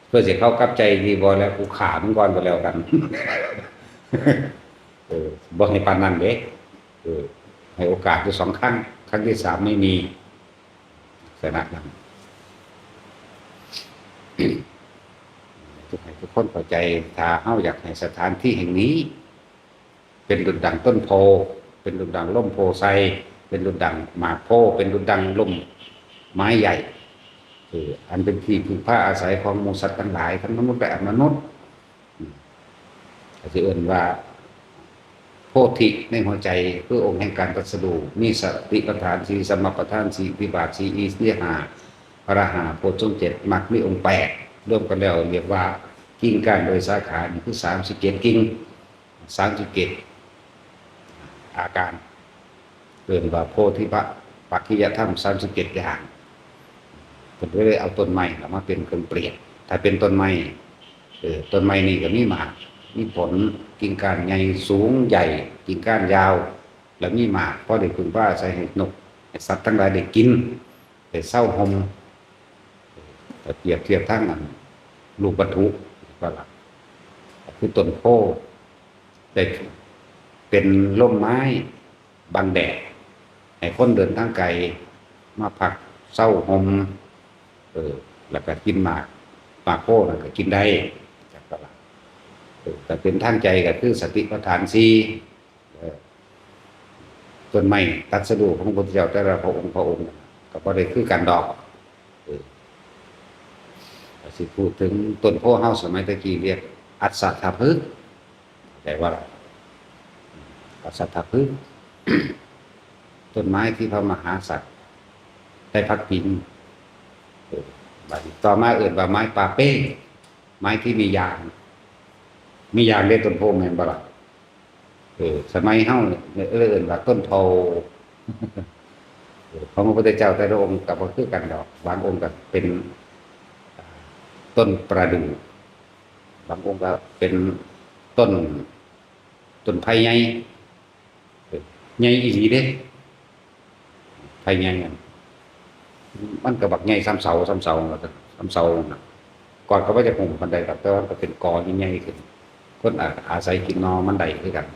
เพื่อสิเข้ากับใจดีบ่ แล้วกูฆ่ามึงก่อนก็แล้วกัน เออ บ่ให้ปานนั้นเด้ เออ ให้โอกาสอยู่สองครั้ง ครั้งที่สามไม่มี ลักษณะนั้น ทุก ให้ทุกคนเข้าใจ ถ้าเฮาอยากให้สถานที่แห่งนี้ เป็นดุจดังต้นโพธิ์ เป็นดุจดังร่มโพธิ์ไทร เป็นดุจดังหมากโพธิ์ เป็นดุจดังร่มไม้ใหญ่ เออ อันเป็นที่พึ่งพาอาศัยของหมู่สัตว์ทั้งหลาย ทั้งมนุษย์และอมนุษย์ อืม ก็สิเอิ้นว่า โพธิในหัวใจ คือองค์แห่งการตรัสรู้ มีสติปัฏฐานสี่ สัมมาปัฏฐานสี่ อิทธิบาทสี่ อินทรีย์ห้า พละห้า โพชฌงค์เจ็ด มรรคมีองค์แปด รวมกันแล้วเรียกว่ากิ่งก้านโดยสาขา นี่คือสามสิบเจ็ดกิ่ง สามสิบเจ็ดอาการ เอิ้นว่าโพธิปักขิยธรรม สามสิบเจ็ดอย่าง เพิ่นก็เลยเอาต้นไม้น่ะมาเป็นเครื่องเปรียบ ถ้าเป็นต้นไม้ เออ ต้นไม้นี่ก็มีหมาก มีผล กิ่งก้านใหญ่สูงใหญ่ กิ่งก้านยาว แล้วมีหมาก พอได้พึ่งพาอาศัยให้นก ให้สัตว์ทั้งหลายได้กิน ได้เซาห่ม ถ้าเปรียบเทียบทางอันรูปวัตถุก็ล่ะ คือต้นโพธิ์ ได้เป็นร่มไม้บังแดด ให้คนเดินทางไกลมาพักเซาห่ม เออ แล้วก็กินหมาก หมากโพธิ์นั่นก็กินได้ จากตลาด เออ แต่เป็นทางใจก็คือสติปัฏฐานสี่ เออ ต้นไม้ตรัสรู้ของพระพุทธเจ้าแต่ละพระองค์พระองค์ก็บ่ได้คือกันดอก เออ ก็สิพูดถึงต้นโพธิ์เฮาสมัยตะกี้เรียกอัสสะทะพฤกษ์ แต่ว่าอัสสะทะพฤกษ์ ต้นไม้ที่พระมหากษัตริย์ได้พักพิง เออ บัดนี้ต่อมาเอิ้นว่าไม้ป่าเป้ง ไม้ที่มียาง มียางเด้ต้นโพธิ์แม่นบ่ล่ะ เออ สมัยเฮาเนี่ยเอิ้นว่าต้นโพธิ์ เออ ของพระพุทธเจ้าแต่ละองค์ก็บ่คือกันดอก บางองค์ก็เป็นต้นประดู่ บางองค์ก็เป็นต้น ต้นไผ่ใหญ่ เออ ใหญ่อีหลีเด้ ไผ่ใหญ่อะ มันก็บักใหญ่ส่ำเสา ส่ำเสา ส่ำเสาน่ะ ก่อนก็ว่าจะคงปานใดดอก แต่ว่ามันก็เป็นกอใหญ่ๆขึ้น คนอา อาศัยกินหน่อมันได้คือกัน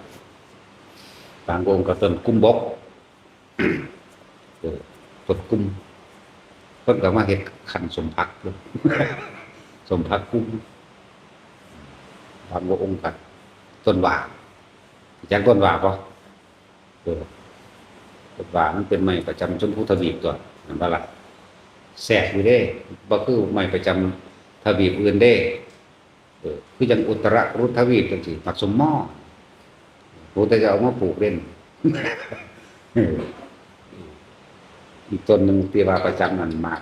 บางองค์ก็ต้นกุมบก เออ ต้นกุม เพิ่นก็มาเฮ็ดคั้นสมผักอยู่ สมผักกุม บางองค์ก็ต้นหว่า จักต้นหว่าบ่ เออ ต้นหว่ามันเป็นไม้ประจำชมพูทวีปตั๊ว แม่นบ่ล่ะ แซ่บอยู่เด้ บ่คือไม้ประจำทวีปอื่นเด้ เออ คือจั่งอุตรกุรุทวีปจั่งซี้ หมากส้มหม้อ พระพุทธเจ้าเอามาปลูกเล่น เออ อีกต้นหนึ่งที่ว่าประจำนั่นหมาก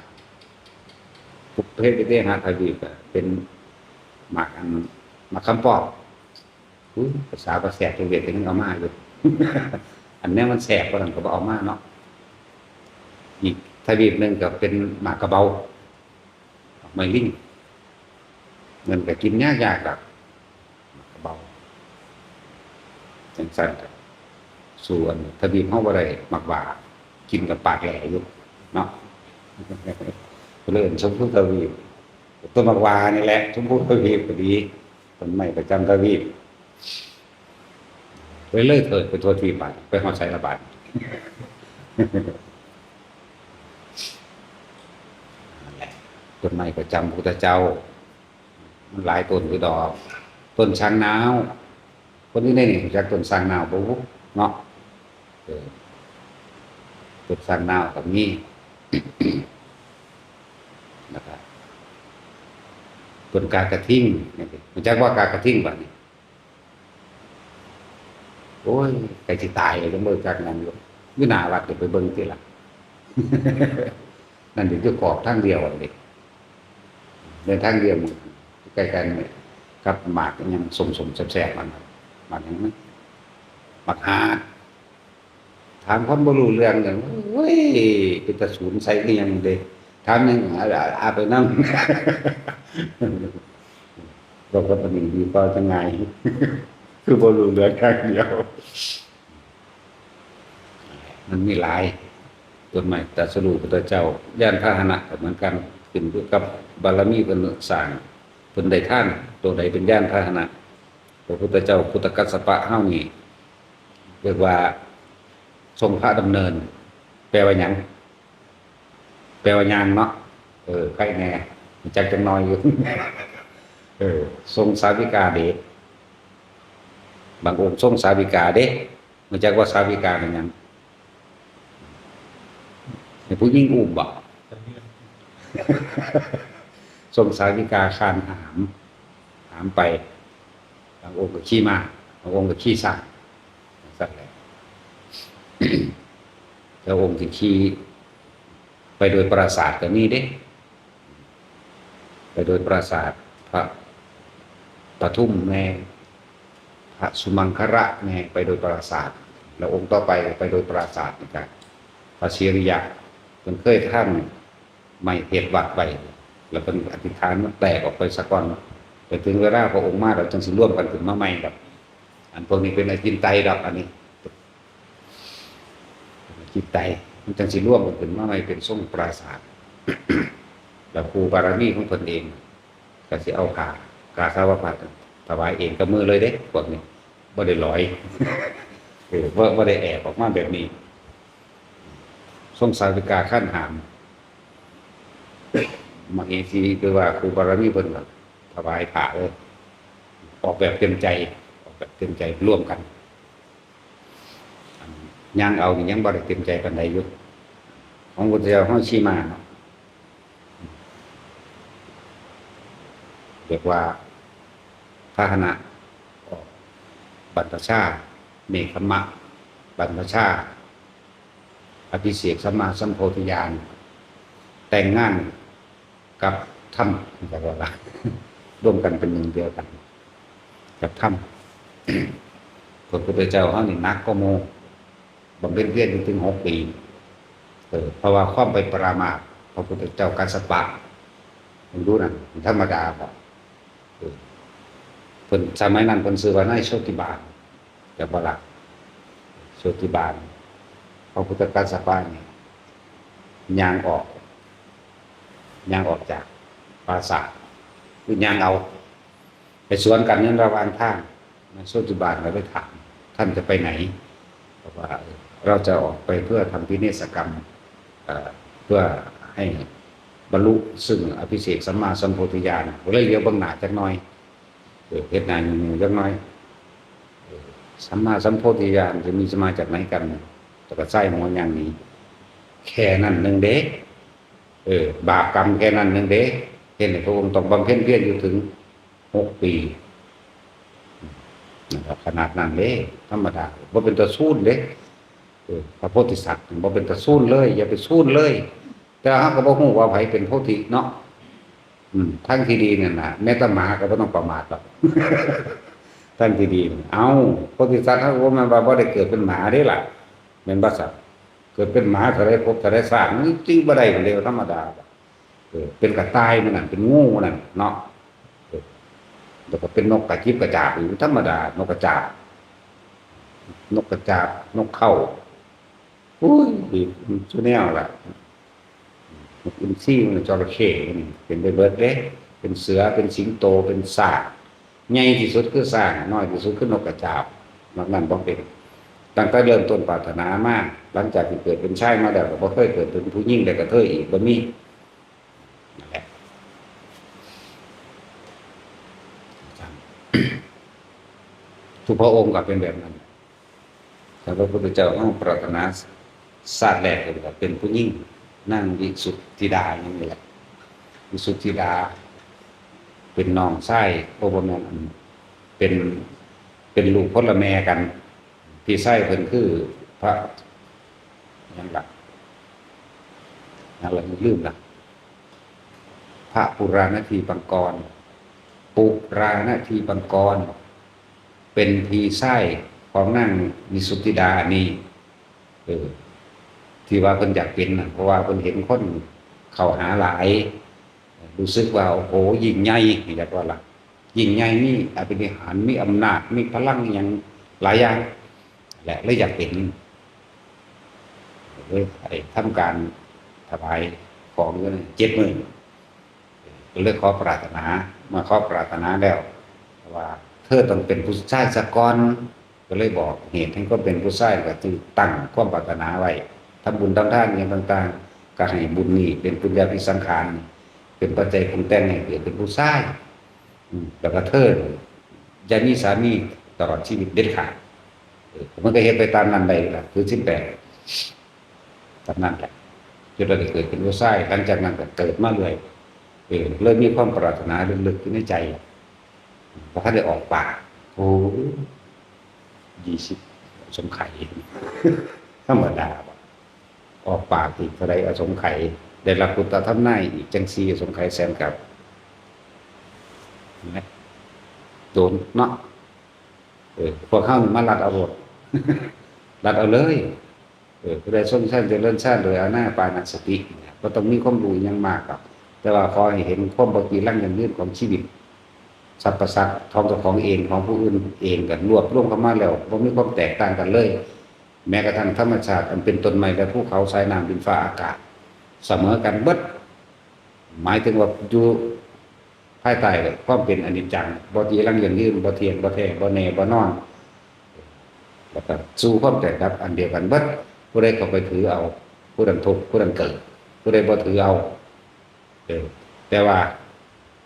ปุพเพวิเวหทวีปอะ เป็นหมากอัน หมากคำปอก อุ๊ย ภาษาบ่แซ่บจักเวียดก็ยังเอามาอยู่ อันแนวมันแซ่บกว่านั้นก็บ่เอามาเนาะ อีกทวีปหนึ่งก็เป็นหมากกะเบา หมากไม้ลิง มันก็กินยากๆดอก หมากกะเบา จั่งซั้นก็สู้อันทวีปเฮาบ่ได้ หมากหว่า กินกับปากแหล่อยู่เนาะ เพิ่นเอิ้นชมพูทวีป ต้นหมากหว่านี่แหละ ชมพูทวีปก็ดี ต้นไม้ประจำทวีป ไปเลยเถิดไปทั่วทีบบัด ไปฮอดไสละบาด เ ต้นไม้ประจำพระพุทธเจ้า มันหลายต้นอยู่ดอก ต้นช้างนาว คนอยู่ในนี่รู้จักต้นช้างนาวบ่บุเนาะ เออ ต้นช้างนาวก็มี นะครับ ต้นกากระทิงนี่ รู้จักว่ากากระทิงบ่นี่ โอ้ย ใกล้สิตายแล้ว ยังบ่รู้จักหยังอยู่ อยู่หน้าวัด เดี๋ยวไปเบิ่งติล่ะ นั่นเดี๋ยวอยู่ขอบทางเดียวเด้ เดินทางเดียวหมด ใกล้ๆกันเลย กับหมากอิหยังส้มๆแซ่บๆ มัน หมากหยังนะ หมากฮาด ถามคนบ่รู้เรื่องเลย โอ้ย เป็นตาสูนใส่คือหยังเด้ ถามหยัง อา อาไปนำ บอกว่าปานนี้ดีกว่าจังไง คือบ่รู้เรื่องอย่างเดียว มันมีหลาย ต้นไม้ตรัสรู้พุทธเจ้า ยานพาหนะก็เหมือนกัน ขึ้นอยู่กับบารมีเพิ่นสร้าง เพิ่นได้ทาน ตัวใดเป็นยานพาหนะ พระพุทธเจ้าพุทธกัสสปะเฮานี่ เรียกว่าทรงพระดำเนิน แปลว่าหยัง แปลว่าย่างเนาะ เออ ใครแน่ รู้จักจังน้อยอยู่ เออ ทรงสาวิกาเด้ บางองค์ทรงสาวิกาเด้ รู้จักว่าสาวิกาเป็นหยัง ให้ผู้หญิงอุ้มบ่ ทรงสาวิกาคานหาม หามไป บางองค์ก็ขี่ม้า บางองค์ก็ขี่ช้าง สั่นแหละ แล้วองค์ที่ขี่ไปโดยปราสาทก็มีเด้ ไปโดยปราสาท พระปทุมแน่ พระสุมังคละแน่ ไปโดยปราสาท แล้วองค์ต่อไปไปโดยปราสาทเหมือนกัน พระสิริยะ เพิ่นเคยทำไม้เฮ็ดวัดไว้ แล้วเพิ่นอธิษฐานมันแตกออกไปซะก่อน แต่ถึงเวลาพระองค์มา เราจังสิรวมกันขึ้นมาใหม่ดอก อันพวกนี้เป็นอาจินไตยดอก อันนี้ จิตใจมันจังสิรวมกันขึ้นมาใหม่เป็นทรงปราสาท แล้วครูบารมีของเพิ่นเอง ก็สิเอาผ้ากาสาวพัสถ์ถวายเองกับมือเลยเด้ พวกนี้ บ่ได้หลอย เออ บ่ บ่ได้แอบออกมาแบบนี้ ทรงสาวิกาคานหาม มเหสี หรือว่าครูบารมีเพิ่นก็ถวายผ้าเลย ออกแบบเต็มใจ ออกแบบเต็มใจร่วมกัน อันย่างเอานี่ยังบ่ได้เต็มใจปานใดอยู่ ของพุทธเจ้าเฮาขี่ม้าเนาะ เรียกว่าพาหนะ ออกบรรพชา เณกขัมมะ บรรพชา อภิเษกสัมมาสัมโพธิญาณ แต่งงานกับธรรม เพิ่นว่า รวมกันเป็นหนึ่งเดียวกัน กับธรรม พระพุทธเจ้าเฮานี่หนักกว่าหมู่ บำเพ็ญเพียรอยู่ถึงหกปี เออ เพราะว่าความไปปรามาสพระพุทธเจ้ากัสสปะ เบิ่งดูนั่น ธรรมดาบ่ เออ เพิ่น สมัยนั้นเพิ่นชื่อว่านายโชติบาล จักบ่ล่ะ โชติบาล พระพุทธกัสสปะนี่ ย่างออก ย่างออกจากปราสาท คือย่างเอา ไปสวนกันในระหว่างทาง นายโชติบาลก็ไปถาม ท่านจะไปไหน บอกว่า เออ เราจะออกไปเพื่อทำพิเนศกรรม เอ่อ เพื่อให้บรรลุซึ่งอภิเษกสัมมาสัมโพธิญาณ ก็เลยเหลียวเบิ่งหน้าจักหน่อย เออ เฮ็ดหน้าหยิ่งๆจักหน่อย เออ สัมมาสัมโพธิญาณจะมีจะมาจากไหนกัน แต่ก็ใส่หัวอย่างนี้ แค่นั้นหนึ่งเด้ เออ บาปกรรมแค่นั้นหนึ่งเด้ เฮ็ดให้พระองค์ต้องบำเพ็ญเพียรอยู่ถึงหกปี นะครับ ขนาดนั้นเด้ ธรรมดา บ่เป็นตาสูนเด้ เออ พระโพธิสัตว์บ่เป็นตาสูนเลย อย่าไปสูนเลย แต่เฮาก็บ่ฮู้ว่าไผเป็นโพธิเนาะ อืม ทางที่ดีนั่นน่ะ แม้แต่หมาก็บ่ต้องประมาทดอก ทางที่ดี เอ้า โพธิสัตว์เฮาก็บ่แม่นว่าบ่ได้เกิดเป็นหมาเด้ล่ะ แม่นบ่ซั้น เกิดเป็นหมาเท่าใดภพเท่าใดชาติ มันจื้อบ่ได้เร็วธรรมดา เออ เป็นกระต่ายมันนั่น เป็นงูมันนั่นเนาะ เออ แล้วก็เป็นนกกระจิบกระจาบอยู่ธรรมดา นกกระจาบ นกกระจาบ นกเขา อุ้ย อีกซุแนวล่ะ นกอินทรีมัน จระเข้มันเป็นได้เบิดเด้ เป็นเสือ เป็นสิงโต เป็นช้าง ใหญ่ที่สุดคือช้าง น้อยที่สุดคือนกกระจาบ นอกนั้นบ่เป็น ตั้งแต่เริ่มต้นปรารถนามา หลังจากที่เกิดเป็นชายมาแล้ว ก็บ่เคยเกิดเป็นผู้หญิงและกระเทยอีก บ่มี นั่นแหละ ทุกพระองค์ก็เป็นแบบนั้น แต่พระพุทธเจ้าของปรารถนาชาติแรกก็เป็นผู้หญิง นางวิสุทธิดาอย่างนี้แหละ วิสุทธิดา เป็นน้องชาย โอ้บ่แม่น อัน เป็น เป็นลูกคนละแม่กัน พี่ชายเพิ่นคือพระ หยังล่ะ หยังล่ะ ลืมละ พระปุราณทีปังกร ปุราณทีปังกร เป็นพี่ชายของนางวิสุทธิดาอันนี้ เออ ที่ว่าเพิ่นอยากเป็นน่ะ เพราะว่าเพิ่นเห็นคนเข้าหาหลาย รู้สึกว่า โอ้โห ยิ่งใหญ่ อยากว่าล่ะ ยิ่งใหญ่ มีอภินิหาร มีอำนาจ มีพลังอหย่างหลายอย่าง และเลยอยากเป็น เลยไปทำการถวายของอยู่นั่นเจ็ดมื้อ ก็เลยขอปรารถนา มาขอปรารถนาแล้ว ว่าเธอต้องเป็นผู้ชายซะก่อน ก็เลยบอกเหตุแห่งความเป็นผู้ชาย ก็คือตั้งความปรารถนาไว้ ทำบุญทำทานอย่างต่างๆ ก็ให้บุญนี้เป็นปุญญาภิสังขาร เป็นปัจจัยปรุงแต่งให้เกิดเป็นผู้ชาย อืม แล้วก็เธออย่ามีสามีตลอดชีวิตเด็ดขาด เออ มันก็เฮ็ดไปตามนั้นได้ล่ะ คือศีลแปด ตามนั้นแหละ จนเราได้เกิดเป็นผู้ชาย หลังจากนั้นก็เกิดมาเรื่อย เออ เลยมีความปรารถนาลึกๆอยู่ในใจ บ่ทันได้ออกปาก โอ้ ยี่สิบ สงไขย ธรรมดาบ่ ออกปากอีกเท่าใดอสงไขย ได้รับพุทธธรรมนายอีกจั่งสี่อสงไขยแสนกับ เห็นไหม โดนเนาะ เออ พวกเฮานี่มาลัดเอาโลด ลัดเอาเลย เออ ผู้ใดทรงฌานเจริญฌานโดยอานาปานสติเนี่ย บ่ต้องมีความรู้อิหยังมากหรอก แต่ว่าขอให้เห็นความบ่จีรังยั่งยืนของชีวิต สรรพสัตว์ของเจ้าของเอง ของผู้อื่นเอง ก็รวบรวมเข้ามาแล้ว บ่มีความแตกต่างกันเลย แม้กระทั่งธรรมชาติอันเป็นต้นไม้และภูเขา สายน้ำ ดินฟ้าอากาศ เสมอกันเบิด หมายถึงว่าอยู่ภายใต้ความเป็นอนิจจัง บ่จีรังยั่งยืน บ่เที่ยง บ่แท้ บ่แน่ บ่นอน แล้วก็สู่ความแตกดับอันเดียวกันเบิด ผู้ใดเข้าไปถือเอา ผู้นั้นทุกข์ ผู้นั้นเกิด ผู้ใดบ่ถือเอา เออ แต่ว่า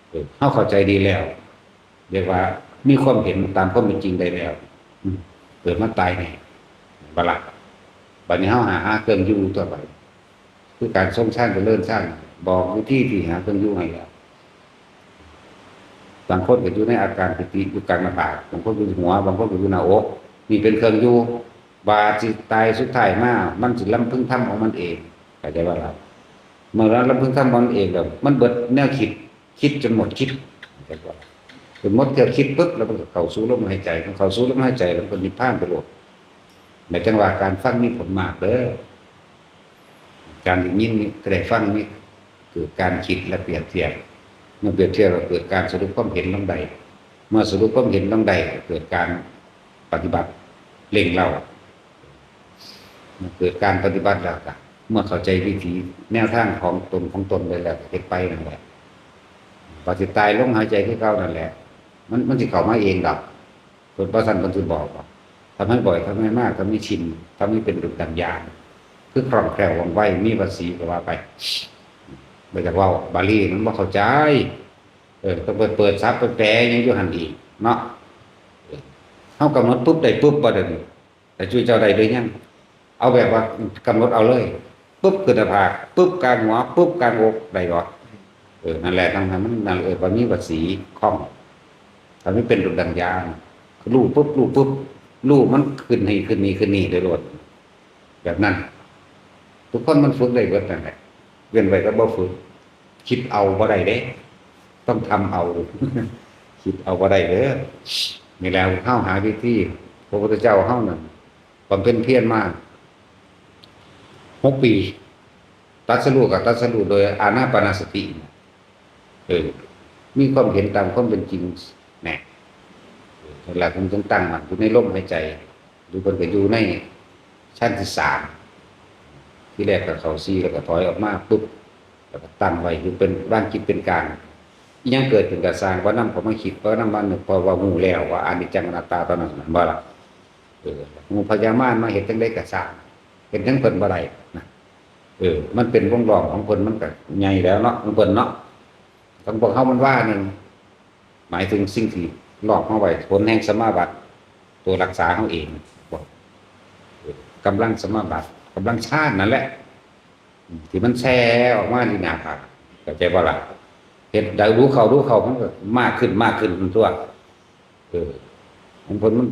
เออ เฮาเข้าใจดีแล้ว เรียกว่ามีความเห็นตามความเป็นจริงได้แล้ว อืม เกิดมาตายแน่ บ่ล่ะ บัดนี้เฮาหา หาเครื่องอยู่ต่อไป คือการทรงฌานเจริญฌาน บอกวิธีที่หาเครื่องอยู่ให้แล้ว บางคนก็อยู่ในอาการปิติ อยู่กลางหน้าผาก บางคนก็อยู่หัว บางคนก็อยู่หน้าอก นี่เป็นเครื่องอยู่ บาดสิตายสุดท้ายมา มันสิลำพึงทำของมันเอง เข้าใจบ่ล่ะ เมื่อลำพึงทำของมันเองแล้ว มันเบิดแนวคิด คิดจนหมดคิด เข้าใจบ่ล่ะ จนหมดเที่ยวคิดปุ๊บ แล้วมันก็เข้าสู่ลมหายใจ มันเข้าสู่ลมหายใจแล้วมันก็นิพพานไปโลด ในจังหวะการฟังมีผลมากเด้อ การได้ยินนี่ก็ได้ฟังนี่ เกิดการคิดและเปรียบเทียบ เมื่อเปรียบเทียบก็เกิดการสรุปความเห็นลงได้ เมื่อสรุปความเห็นลงได้ก็เกิดการปฏิบัติเร่งเร้า เมื่อเกิดการปฏิบัติแล้วก็ เมื่อเข้าใจวิธีแนวทางของตนของตนได้แล้วก็เฮ็ดไปนั่นแหละ ว่าสิตายลงหายใจคือเก่านั่นแหละ มัน มันสิเข้ามาเองดอก เพิ่น บ่ซั้นเพิ่นสิบอกว่า ทำให้บ่อย ทำให้มาก ทำให้ชิน ทำให้เป็นดุจดั่งยาน คือคล่องแคล่วว่องไว มีภาษีก็ว่าไป บ่อยากเว้า บาลีมันบ่เข้าใจ เออ ต้องไปเปิดศัพท์ไปแปลหยังอยู่หั่นอีกเนาะ เออ เฮากำหนดปุ๊บได้ปุ๊บบ่เดี๋ยวนี้ แต่จุเจ้าได้หรือยัง เอาแบบว่ากำหนดเอาเลย ปุ๊บขึ้นหน้าผาก ปุ๊บกลางหัว ปุ๊บกลางอก ได้บ่ เออ นั่นแหละ ทั้งนั้นมัน นั่นเอิ้นว่ามีภาษีคล่อง ถ้ามันเป็นดุจดั่งยาน รู้ปุ๊บ รู้ปุ๊บ รู้มันขึ้นนี่ ขึ้นนี่ ขึ้นนี่ได้โลด แบบนั้น ทุกคนมันฝึกได้เบิดนั่นแหละ เว้นไว้แต่บ่ฝึก คิดเอาบ่ได้เด้ ต้องทำเอา คิดเอาบ่ได้เด้อ นี่แหละ เฮาหาวิธี พระพุทธเจ้าเฮานั่น บำเพ็ญเพียรมา หกปี ตรัสรู้ก็ตรัสรู้โดยอานาปานสติ เออ มีความเห็นตามความเป็นจริง แน่ เออ นั่นแหละ เพิ่นจึงตั้งมั่นอยู่ในลมหายใจ หรือเพิ่นก็อยู่ในฌานที่สาม ทีแรกก็เข้าสี่ แล้วก็ถอยออกมาปุ๊บ แล้วก็ตั้งไว้อยู่เป็นวางจิตเป็นกลาง อิหยังเกิดขึ้นก็ซ่าง บ่นำเข้ามาคิด บ่นำมานึก เพราะว่าฮู้แล้วว่าอนิจจังอนัตตาเท่านั้น แม่นบ่ล่ะ เออ ฮู้พญามารมาเฮ็ดจั่งใดก็ซ่าง เฮ็ดหยังเพิ่นบ่ได้นะ เออ มันเป็นวงล้อมของเพิ่น มันก็ใหญ่แล้วเนาะ ของเพิ่นเนาะ ของพวกเฮามันวาหนึ่ง หมายถึงสิ่งที่ล้อมเฮาไว้ ผลแห่งสมาบัติ ตัวรักษาเฮาเอง บ่ เออ กำลังสมาบัติ กำลังฌานนั่นแหละ อืม ที่มันแซ่ออกมาที่หน้าผาก เข้าใจบ่ล่ะ เฮ็ดได้รู้เข้ารู้เข้า มันก็มากขึ้น มากขึ้นตัว เออ ของเพิ่นมัน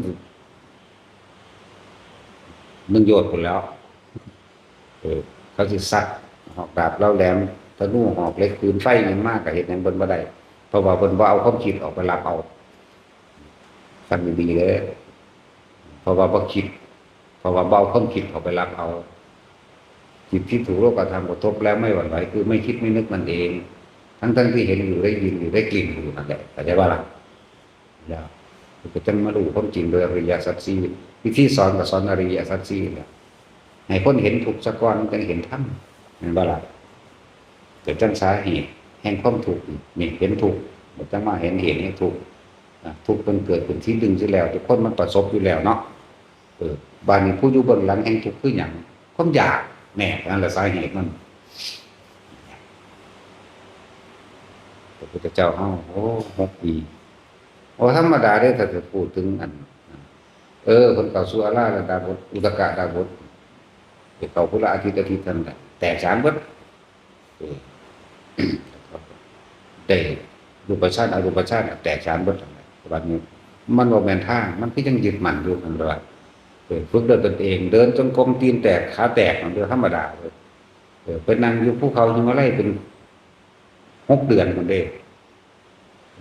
หนึ่งโยชน์พู้นแหล้ว เออ เขาสิสักหอกดาบเหลาแหลม ธนูหอกเหล็ก ปืนไฟหยังมา ก็เฮ็ดหยังเพิ่นบ่ได้ เพราะว่าเพิ่นบ่เอาความคิดออกไปรับเอา ฟังดีๆเด้อ เพราะว่าบ่คิด เพราะว่าบ่เอาความคิดเข้าไปรับเอา จิตที่ถูกโลกธรรมกระทบแล้วไม่หวั่นไหว คือไม่คิดไม่นึกมันเอง ทั้งๆที่เห็นอยู่ ได้ยินอยู่ ได้กลิ่นอยู่นั่นแหละ เข้าใจบ่ล่ะ แล้วก็จั่งมารู้ความจริงโดยอริยสัจสี่ วิธีสอนก็สอนอริยสัจสี่แหละ ให้คนเห็นทุกข์ซะก่อน จั่งเห็นธรรม แม่นบ่ล่ะ ก็จั่งสาเหตุแห่งความทุกข์นี่ เห็นทุกข์ ก็จั่งมาเห็นเหตุแห่งทุกข์ อ่ะ ทุกข์มันเกิดขึ้นที่หนึ่งที่แล้ว ทุกคนมันประสบอยู่แล้วเนาะ เออ บาดนี้ผู้อยู่เบื้องหลังแห่งทุกข์คือหยัง ความอยาก แน่ นั่นแหละสาเหตุมัน พระพุทธเจ้าเฮา โอ้ หกปี โอ้ ธรรมดาเด้ ถ้าจะพูดถึงอัน เออ เพิ่นเข้าสู่อาราธดาบท อุทกดาบท ไปเข้าพุทธอาทิตย์ อาทิตย์เท่านั้นแหละ แตกฉานเบิด เออ ได้รูปฌาน อรูปฌาน แตกฉานเบิดนั่นแหละ บัดนี้ มันบ่แม่นทาง มันคือยังยึดมั่นอยู่นั่นแหละ เออ ฝึกด้วยตนเอง เดินจงกรมตีนแตก ขาแตก มันเป็นธรรมดาเลย เออ ไปนั่งอยู่ภูเขาหิมาลัยเป็นหกเดือนพุ้นเด้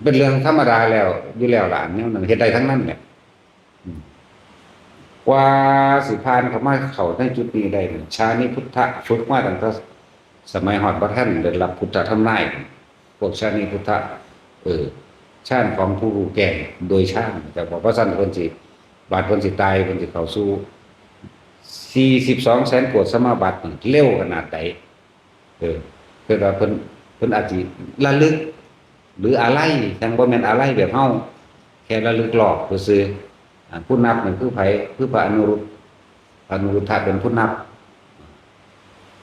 เป็นเรื่องธรรมดาแล้ว อยู่แล้วล่ะ อันแนวนั้น เฮ็ดได้ทั้งนั้นแหละ อืม กว่าสิผ่านเข้ามาเข้าในจุดนี้ได้นี่ ชานิพุทธะ ฝึกมาตั้งแต่สมัยฮอดบ่ทันได้รับพุทธธรรมนาย พวกชานิพุทธะ เออ ฌานของผู้รู้แจ้งโดยฌาน แต่ว่าบ่ซั้นเพิ่นสิ บาดเพิ่นสิตาย เพิ่นสิเข้าสู่ สี่สิบสองแสนโกฏสมาบัตินี่ เร็วขนาดใด เออ คือว่าเพิ่น เพิ่นอาจสิระลึก หรืออาลัย จั่งบ่แม่นอาลัยแบบเฮา แค่ระลึกรอบซื่อๆ อ่า ผู้นับนั่นคือไผ คือพระอนุรุทธ พระอนุรุทธะเป็นผู้นับ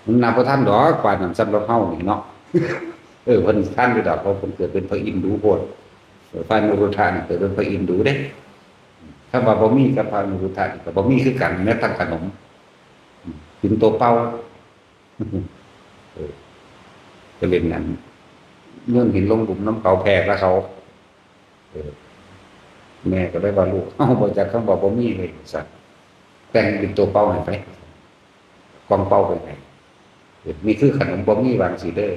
มันนับบ่ทันดอก ปานนั้นสำหรับเฮานี่เนาะ เออ เพิ่นทันอยู่ดอก เพราะเพิ่นเกิดเป็นพระอินทร์ดูโพด เออ พระอนุรุทธะนี่เกิดเป็นพระอินทร์ดูเด้ คำว่าบ่มีกับพระอนุรุทธะนี่ก็บ่มีคือกัน แม้แต่ขนม อืม กินตัวเปล่า เออ ไปเล่นนั่น โยนหินลงหลุมนำเขา แพ้กับเขา เออ แม่ก็เลยว่า "ลูกเฮาบ่จักคำว่าบ่มีเลย" ซั่น "แต่งเป็นตัวเป่าให้ไป กองเป่าไปให้ เออ นี่คือขนมบ่มี" ว่าจั่งซี้เด้อ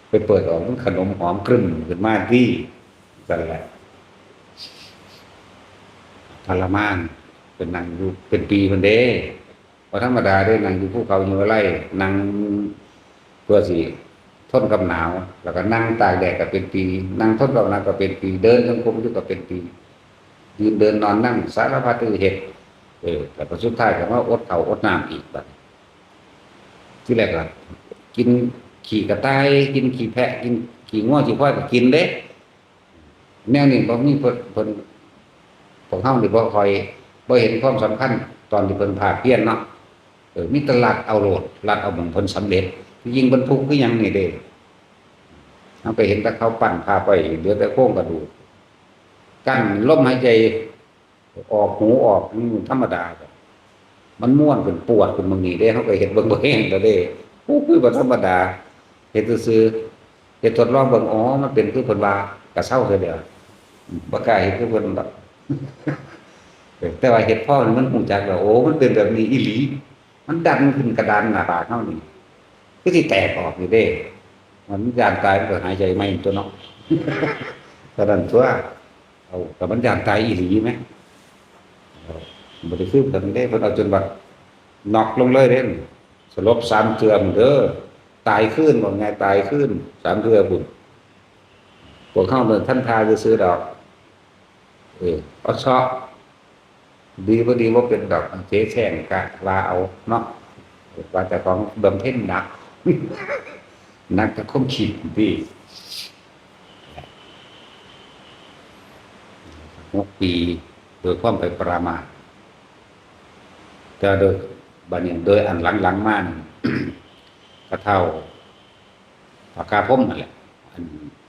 ไปเปิดออกมันขนมหอมกรึ้มขึ้นมาติ ซั่นแหละ ทรมาน เป็นนั่งอยู่เป็นปีพุ้นเด้ บ่ธรรมดาเด้ นั่งอยู่ภูเขาหิมาลัย นั่งเพื่อสิทนกับหนาว แล้วก็นั่งตากแดดก็เป็นปี นั่งทนกับหนาวก็เป็นปี เดินจงกรมอยู่ก็เป็นปี ยืนเดินนอนนั่งสารพัดที่เฮ็ด เออ แล้วก็สุดท้ายก็มาอดข้าวอดน้ำอีกบัดนี้ ทีแรกก็กินขี้กระต่าย กินขี้แพะ กินขี้งัวขี้ควายก็กินเด้ แนวนี้บ่มีเพิ่น เพิ่น พวกเฮานี่บ่ค่อย บ่เห็นความสำคัญตอนที่เพิ่นภาคเพียรเนาะ เออ มีแต่ลัดเอาโลด ลัดเอาหม่องเพิ่นสำเร็จ ที่จริงเพิ่นทุกข์คือหยังนี่เด้ เฮาก็เห็นแต่เขาปั้นภาพไว้ เหลือแต่โครงกระดูก กั้นลมหายใจ ออกหูออก อืม ธรรมดา มันม่วนขึ้น ปวดขึ้นบางนี้เด้ เฮาก็เฮ็ดเบิ่งบ่แห้งแล้วเด้ โอ้ คือบ่ธรรมดา เฮ็ดซื่อๆ เฮ็ดทดลองเบิ่ง อ๋อ มันเป็นคือเพิ่นว่า ก็เซาเทื่อเดียว อืม บ่กล้าเฮ็ดคือเพิ่นดอก เออ แต่ว่าเฮ็ดพอมันรู้จักแล้ว โอ้ มันเป็นแบบนี้อีหลี มันดันขึ้นกระดานหน้าผากเฮานี่ คือสิแตกออกอยู่เด้ มันย้านตายมันก็หายใจใหม่ตัวเนาะ เท่านั้นตัว เอา แต่มันย้านตายอีหลีไหม บ่ได้คือเพิ่นเด้ เพิ่นเอาจนว่าน็อกลงเลยเด้ สลบสามเทื่อพุ้นเด้อ ตายคืน ว่าง่าย ตายคืนสามเทื่อพุ้น พวกเฮาเนี่ยทันท่าซื่อๆดอก เออ เอาเซาะ ดีบ่ดีบ่เป็นดอก เจ๊แซงกะว่าเอาเนาะ ว่าเจ้าของบำเพ็ญหนัก หนักกับความคิดติ หกปี โดยความไปประมาท แต่โดย บัดนี้โดยอันหลังๆมานี่ ก็เท่า ปากกาพรหมนั่นแหละ อัน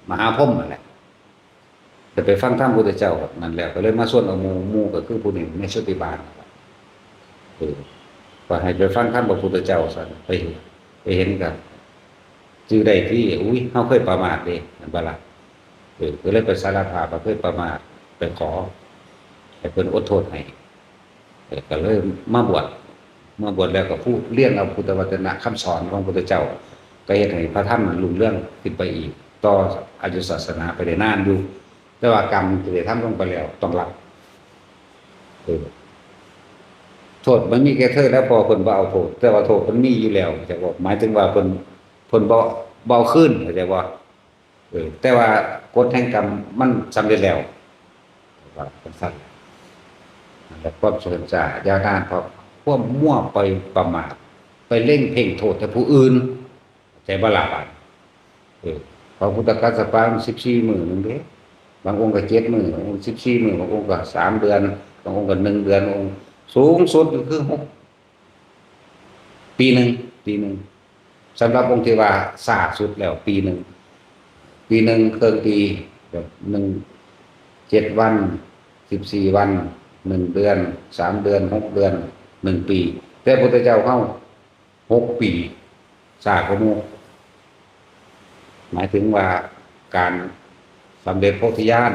มหาพรหมนั่นแหละ แต่ไปฟังธรรมพุทธเจ้านั่นแล้ว ก็เลยมาชวนเอาหมู่ หมู่ก็คือผู้นี้ แม่โชติบาล เออ ว่าให้ไปฟังธรรมพระพุทธเจ้าซะ ไปเห็น ไปเห็นกับจื่อได้ที่ อุ้ย เฮาเคยประมาทเด้ นั่นบ่ล่ะ เออ ก็เลยไปสารภาพว่าเคยประมาท ไปขอให้เพิ่นอดโทษให้ เออ ก็เลยมาบวช มาบวชแล้วก็ผู้เรียนเอาพุทธวจนะคำสอนของพุทธเจ้า ก็เฮ็ดให้พระธรรมนั้นรุ่งเรืองขึ้นไปอีก ต่ออายุศาสนาไปได้นานอยู่ แต่ว่ากรรมที่ได้ทำลงไปแล้วต้องรับ เออ โทษมันมีแก่เธอแล้ว พอเพิ่นบ่เอาโทษ แต่ว่าโทษมันมีอยู่แล้ว จะบอก หมายถึงว่าเพิ่น เพิ่นบ่ บ่เอาคืน เข้าใจบ่ เออ แต่ว่ากฎแห่งกรรมมันสำเร็จแล้ว ว่าจั่งซั่น นั่นแหละ ความเสื่อมช้าช้านาน เพราะความมัวไปประมาท ไปเล็งเพ่งโทษแต่ผู้อื่น เข้าใจบ่ล่ะบาด เออ พระพุทธกัสสปะมันสิบสี่มื้อหนึ่งเด้ บางองค์ก็เจ็ดมื้อ บางองค์สิบสี่มื้อ บางองค์ก็สามเดือน บางองค์ก็หนึ่งเดือน องค์สูงสุดก็คือหก ปีหนึ่ง ปีหนึ่ง สำหรับองค์ที่ว่าช้าสุดแล้ว ปีหนึ่ง ปีหนึ่ง ครึ่งปี แบบหนึ่ง เจ็ดวัน สิบสี่วัน หนึ่งเดือน สามเดือน หกเดือน หนึ่งปี แต่พุทธเจ้าเฮา หกปี ช้ากว่าหมู่ หมายถึงว่าการสำเร็จโพธิญาณ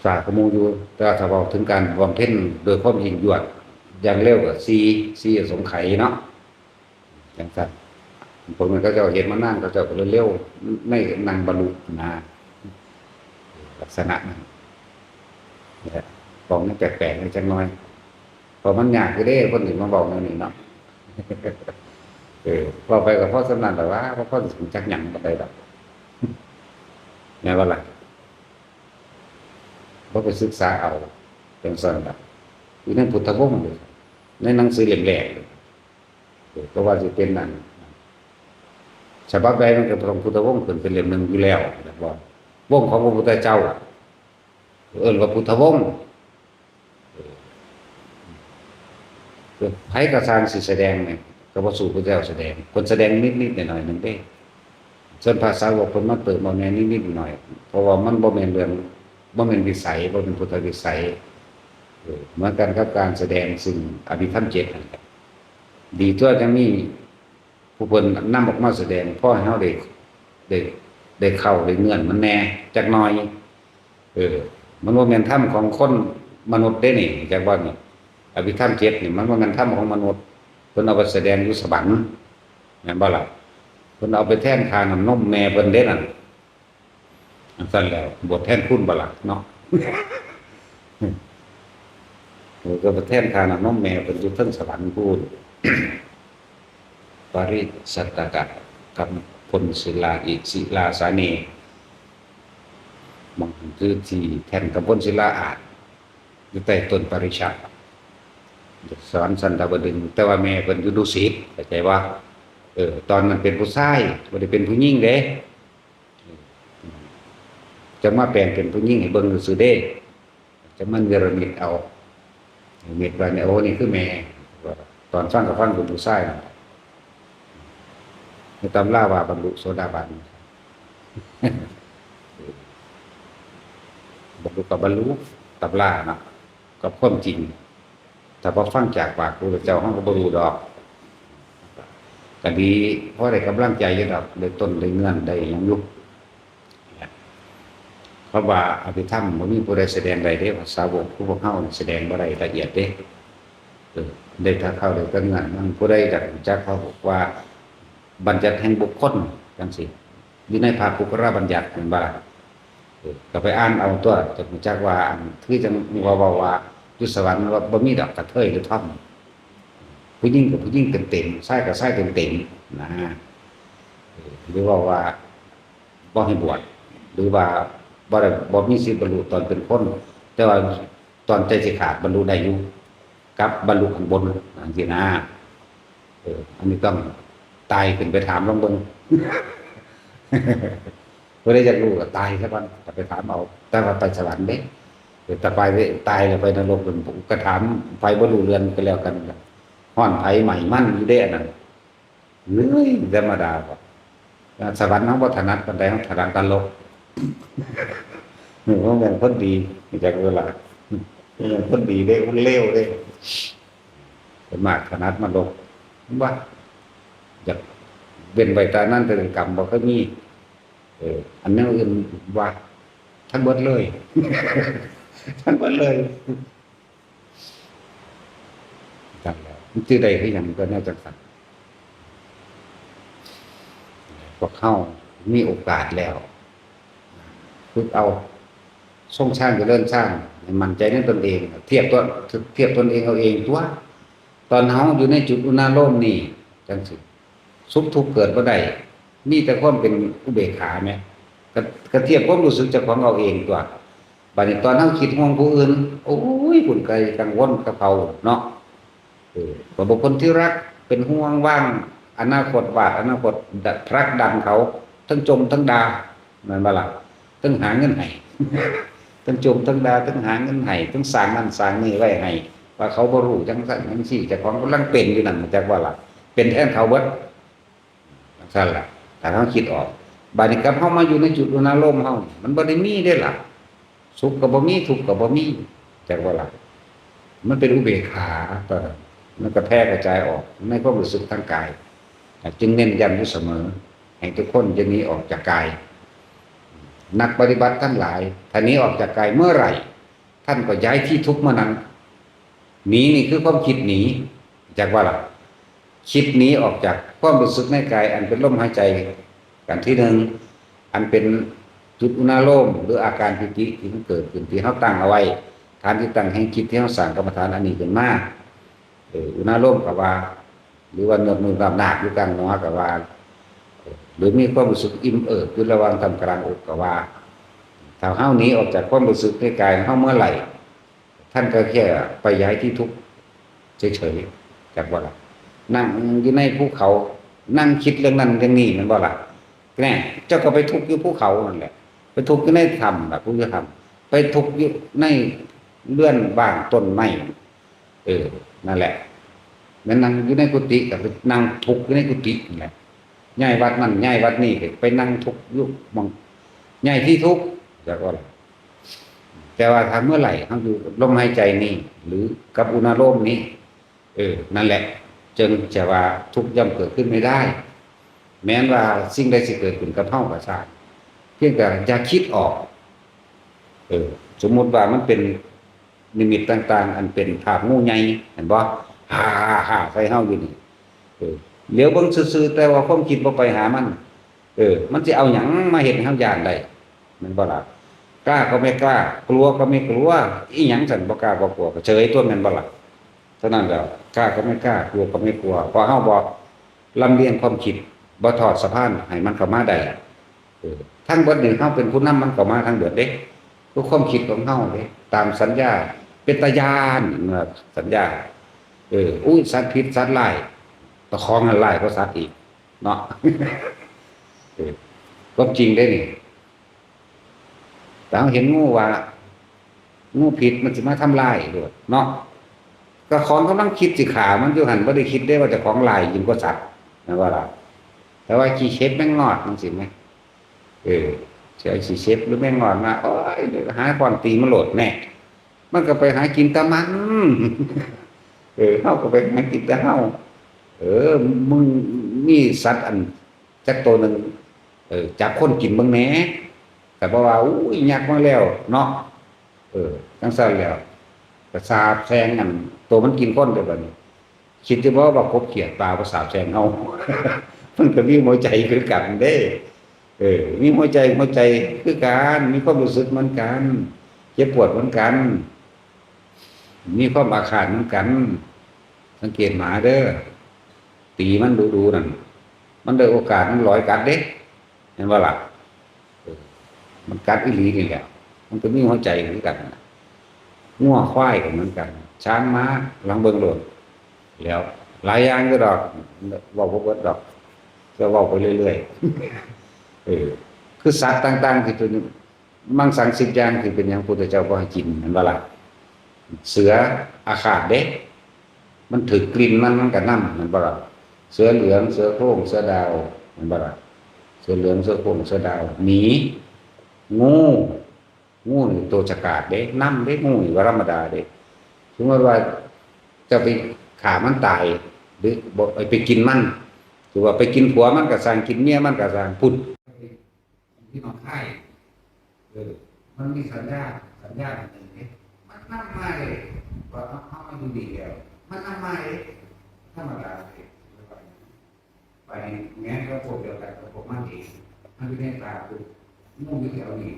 ช้ากว่าหมู่อยู่ แต่ว่าถ้าเว้าถึงการบำเพ็ญโดยความยิ่งยวด อย่างเร็วก็สี่ สี่อสงไขยเนาะ จั่งซั่น พวกนั้นเขาเจ้าเฮ็ดมานาน เขาเจ้าก็เลยเร็วในนั่งบรรลุนะ ลักษณะนั้น นี่แหละ บอกนี่แปลกๆ นี่จักหน่อย เพราะมันยากอยู่เด้ คนสิมาเว้าแนวนี้เนาะ เออ เว้าไปก็พอส่ำนั้นแหละว่า บ่พอสิรู้จักหยังปานใดดอก แม่นบ่ล่ะ บ่ไปศึกษาเอา จั่งซั่นล่ะ อยู่ในพุทธวงศ์เลย ในหนังสือเล่มแรกเลย เออ ก็ว่าสิเป็นอัน ฉบับใดมันก็ต้องพุทธวงศ์ขึ้นเป็นเล่มหนึ่งอยู่แล้ว แล้วก็วงของพระพุทธเจ้า เอิ้นว่าพุทธวงศ์ เออ ไผก็ซ่างสิแสดงเนี่ย ก็บ่สู้พุทธเจ้าแสดง เพิ่นแสดงนิดๆ หน่อยๆ หนึ่งเด้ ส่วนพระสาวกเพิ่นมาเติมเอาแหน่นิดๆ หน่อยๆ เพราะว่ามันบ่แม่นเรื่อง บ่แม่นวิสัย บ่เป็นพุทธวิสัย เออ เหมือนกันกับการแสดงซึ่งอภิธรรมเจ็ดนั่นแหละ ดีตัวจั่งมีผู้เพิ่นนำออกมาแสดง พอให้เฮาได้ ได้ ได้เข้า ได้เงื่อนมันแหน่จักหน่อย เออ มันบ่แม่นธรรมของคนมนุษย์เด้นี่ จักว่านี่ อภิธรรมเจ็ดนี่ มันบ่แม่นธรรมของมนุษย์ เพิ่นเอาไปแสดงอยู่สวรรค์ แม่นบ่ล่ะ เพิ่นเอาไปแทนค่าน้ำนมแม่เพิ่นเด้นั่น จั่งซั่นแล้ว บวชแทนคุณบ่ล่ะเนาะ เออ ก็ไปแทนค่าน้ำนมแม่เพิ่นอยู่เทิงสวรรค์พู้น ปริสัตตกะกำพลศิลาอิศิลาสาเน หม่องคือที่แท่นกำพลศิลาอาสน์ อยู่ใต้ต้นปริชัด สวรรค์ชั้นดาวดึงส์ แต่ว่าแม่เพิ่นอยู่ดุสิต เข้าใจบ่ เออ ตอนนั้นเป็นผู้ชาย บ่ได้เป็นผู้หญิงเด้ จั่งมาแปลงเป็นผู้หญิงให้เบิ่งซื่อๆเด้ จั่งมาเนรมิตเอา นิมิตว่าเนี่ย โอ้ นี่คือแม่ ตอนฟังก็ฟังเป็นผู้ชาย ในตำราว่าบรรลุโสดาบัน บรรลุก็บรรลุ ตำราเนาะ กับความจริง ถ้าบ่ฟังจากปากพระพุทธเจ้า เฮาก็บ่รู้ดอก ก็ดี พอได้กำลังใจอยู่ดอก ได้ต้นได้เงื่อนได้หยังอยู่ เพราะว่าอภิธรรมบ่มีผู้ใดแสดงได้เด้ สาวกคือพวกเฮานี่แสดงบ่ได้ละเอียดเด้ เออ ได้ถ้าเข้าได้แต่เงื่อน มันผู้ใดอยากรู้จัก เขาบอกว่าบัญญัติแห่งบุคคลจั่งซี้ อยู่ในพระปุคคละบัญญัติ แม่นบ่ล่ะ เออ ก็ไปอ่านเอาตั๊ว จะรู้จักว่า อัน คือจั่งว่า เว้าว่า อยู่สวรรค์ว่าบ่มีดอกกระเทยหรือทอม ผู้หญิงก็ผู้หญิงเต็มๆ ชายก็ชายเต็มๆ นะ เออ หรือว่า ว่าบ่ให้บวช หรือว่าบ่ได้ บ่มีสิทธิ์บรรลุตอนเป็นคน แต่ว่าตอนใจสิขาดบรรลุได้อยู่ กับบรรลุข้างบน จั่งซี้นะ เออ อันนี้ต้องตายขึ้นไปถามลองเบิ่ง ผู้ใดอยากรู้ก็ตายซะก่อน ก็ไปถามเอา แต่ว่าไปสวรรค์เด้ เออ แต่ไป ตายแล้วไปนรก ก็ถามไผบ่รู้เรื่องก็แล้วกัน ฮ้อนไผไหม้มันอยู่เด้อันนั้น เฮ้ย ธรรมดาบ่ สวรรค์เฮาบ่ถนัดปานใด เฮาถนัดนรก หรือว่าแม่นคนดีจักเวลา เป็นคนดีได้คนเลวได้ เป็นมากขนาดมาลบว่า อยากเป็นไปตามนั้นแต่กรรมบ่เคยมี เออ อันนั้นอื่นว่า ทั้งหมดเลย ทั้งหมดเลยจังแล้วมันจื่อใดคือหยังก็แนวจังสันพวกเฮามีโอกาสแล้ว ฝึกเอา ทรงฌานเจริญฌานให้มั่นใจในตนเอง เทียบตัว เทียบตนเองเอาเองตัว ตอนเฮาอยู่ในจุดอุณาโลมนี่จังสิสุขทุกข์เกิดบ่ได้ มีแต่ความเป็นอุเบกขาแหม ก็ ก็เทียบความรู้สึกเจ้าของเอาเองตัว บัดนี้ตอนเฮาคิดห่วงผู้อื่น โอ้ย คุณไกกังวลกับเขาเนาะ เออ ก็บอกคนที่รักเป็นห่วงว่าง อนาคตวาด อนาคตผลักดันเขา ทั้งจมทั้งด่า แม่นบ่ล่ะ ทั้งหาเงินให้ ทั้งจมทั้งด่า ทั้งหาเงินให้ ทั้งสร้างนั่นสร้างนี่ไว้ให้ ว่าเขาบ่รู้จังซั่นจังซี่ เจ้าของกำลังเป็นอยู่นั่น จักว่าล่ะ เป็นแทนเขาเบิด จังซั่นล่ะ ถ้าเฮาคิดออก บัดนี้กลับเฮามาอยู่ในจุดอุณาโลมเฮานี่ มันบ่ได้มีเด้ล่ะ สุขก็บ่มี ทุกข์ก็บ่มี จักว่าล่ะ มันเป็นอุเบกขาตอนนั้น มันก็แผ่กระจายออกในความรู้สึกทางกาย จึงเน้นย้ำอยู่เสมอ ให้ทุกคนจะหนีออกจากกาย นักปฏิบัติทั้งหลาย ถ้าหนีออกจากกายเมื่อไหร่ ท่านก็ย้ายที่ทุกข์เมื่อนั้น หนีนี่คือความคิดหนี จักว่าล่ะ คิดหนีออกจากความรู้สึกในกายอันเป็นลมหายใจ กันที่หนึ่ง อันเป็นจุดอุณาโลม หรืออาการปีติที่มันเกิดขึ้นที่เฮาตั้งเอาไว้ ฐานที่ตั้งแห่งจิตที่เฮาสร้างกรรมฐานอันนี้ขึ้นมา เออ อุณาโลมก็ว่า หรือว่าเนิบๆหนาบๆอยู่กลางหัวก็ว่า หรือมีความรู้สึกอิ่มเอิบอยู่ระหว่างท่ามกลางอกก็ว่า ถ้าเฮาหนีออกจากความรู้สึกในกายของเฮาเมื่อไหร่ ท่านก็แค่ไปย้ายที่ทุกข์เฉยๆ จักว่าล่ะ นั่งอยู่ในภูเขา นั่งคิดเรื่องนั้นเรื่องนี้ แม่นบ่ล่ะ แน่ เจ้าก็ไปทุกข์อยู่ภูเขานั่นแหละ ไปทุกข์อยู่ในถ้ำล่ะ ภูเขาถ้ำ ไปทุกข์อยู่ในเรือนบ้านต้นไม้ เออ นั่นแหละ แม่นนั่งอยู่ในกุฏิก็ไปนั่งทุกข์อยู่ในกุฏินั่นแหละ ย้ายวัดนั่นย้ายวัดนี่ก็ไปนั่งทุกข์อยู่หม่อง ย้ายที่ทุกข์ จักว่าล่ะ แต่ว่าถ้าเมื่อไหร่เฮาอยู่ลมหายใจนี่ หรือกับอุณาโลมนี่ เออ นั่นแหละ จึงจะว่าทุกข์ย่อมเกิดขึ้นไม่ได้ แม้นว่าสิ่งใดสิเกิดขึ้นกับเฮาก็ช่าง เพียงแต่อย่าคิดออก เออ สมมุติว่ามันเป็นนิมิตต่างๆ อันเป็นภาพงูใหญ่ เห็นบ่ ฮ่าๆๆ ใส่เฮาอยู่นี่ เออ เหลียวเบิ่งซื่อๆ แต่ว่าความคิดบ่ไปหามัน เออ มันสิเอาหยังมาเฮ็ดให้เฮาย้านได้ แม่นบ่ล่ะ กล้าก็ไม่กล้า กลัวก็ไม่กลัว อีหยังซั่น บ่กล้าบ่กลัว ก็เฉยตัว แม่นบ่ล่ะ เท่านั้นแหละ กล้าก็ไม่กล้า กลัวก็ไม่กลัว เพราะเฮาบ่ลำเลียงความคิด บ่ทอดสะพานให้มันเข้ามาได้ เออ ทั้งเบิดนี่เฮาเป็นผู้นำมันเข้ามาทั้งเบิดเด้ คือความคิดของเฮาเด้ ตามสัญญา เป็นตาย้าน เออ สัญญา เออ อุ้ย สัตว์ผิดสัตว์ร้าย แต่ของมันร้ายกว่าสัตว์อีก เนาะ เออ ความจริงเด้นี่ แต่เฮาเห็นงูว่า งูผิดมันสิมาทำลายโลดเนาะ ก็ของกำลังคิดสิฆ่ามันอยู่หั่น บ่ได้คิดได้ว่าเจ้าของร้ายยิ่งกว่าสัตว์ แม่นบ่ล่ะ แต่ว่าขี้เข็บแมงงอดจั่งซี้แหม เออ สิเอาขี้เข็บหรือแมงงอดมา โอ๊ย หาค้อนตีมันโลดแหม มันก็ไปหากินแต่มัน เออ เฮาก็ไปหากินแต่เฮา เออ มึงมีสัตว์อันจักตัวหนึ่ง เออ จับคนกินเบิ่งแหน่ แต่เพราะว่า อุ้ย ยักษ์มาแล้วเนาะ เออ จั่งซั่นแล้ว ก็สาบแช่งอันตัวมันกินคนเด้อบัดนี้ คิดอยู่บ่ว่ากบเขียดปลาบ่สาบแช่งเฮา มันก็มีหัวใจคือกันเด้ เออ มีหัวใจ หัวใจคือกัน มีความรู้สึกเหมือนกัน เจ็บปวดเหมือนกัน มีความอาฆาตเหมือนกัน สังเกตหมาเด้อ ตีมันดูๆนั่น มันได้โอกาสมันลอยกัดเด้ เห็นบ่ล่ะ เออ มันกัดอีหลีนี่แหละ มันก็มีหัวใจคือกันน่ะ งัวควายก็เหมือนกัน ช้างม้า ลองเบิ่งโลด แล้ว หลายอย่างอยู่ดอก เว้าบ่เบิดดอก ก็เว้าไปเรื่อยๆ เออ คือสัตว์ต่างๆที่เป็น มังสังสิบอย่างที่เป็นหยังพุทธเจ้าบ่ให้กิน แม่นบ่ล่ะ เสืออาฆาตเด้ มันถืกกลิ่นมัน มันก็นำ แม่นบ่ล่ะ เสือเหลือง เสือโคร่ง เสือดาว แม่นบ่ล่ะ เสือเหลือง เสือโคร่ง เสือดาว หมี งู งูนี่ตัวฉกาจเด้ นำเด้ งูนี่บ่ธรรมดาเด้ สมมติว่าจะไปฆ่ามันตาย หรือบ่ ไปกินมัน หรือว่าไปกินผัวมันก็ซ่าง กินเมียมันก็ซ่าง พุ้น ที่หนองคาย เออ มันมีสัญญาณ สัญญาณอันหนึ่งเด้ มันนำมาเลย ว่าเฮา เฮามาอยู่นี่แล้ว มันนำมาเลย ธรรมดาเลย ไปแหงนกับพวกเดียวกันกับพวกมันเอง มันอยู่ในป่าปุ๊บ งูอยู่แถวนี้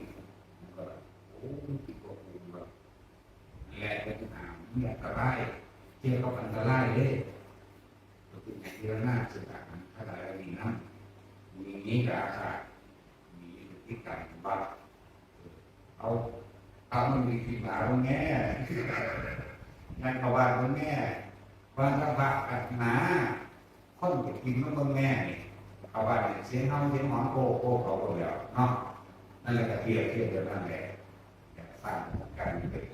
มันก็แบบ โอ้ มันติดพวกกูว่ะ และเป็นหาง มันอันตราย เจอกับอันตรายเด้ ก็คือในที่ระนาบสุดอะ ขนาดนี้นะ มีราคา มีพฤติกรรมบ้าง เอา เอามันมีขี้หมาตรงแง่ งานเขาบ้านตรงแง่ บ้านก็พระกันหนา คนจะกินมันตรงแง่นี่ เขาบ้านเนี่ยเสียงเฮาเสียงหอนโก้โก้เขาหมดแล้วเนาะ นั่นแหละก็เทียบเทียบเดียวนั่นแหละ อยากสร้างการเป็น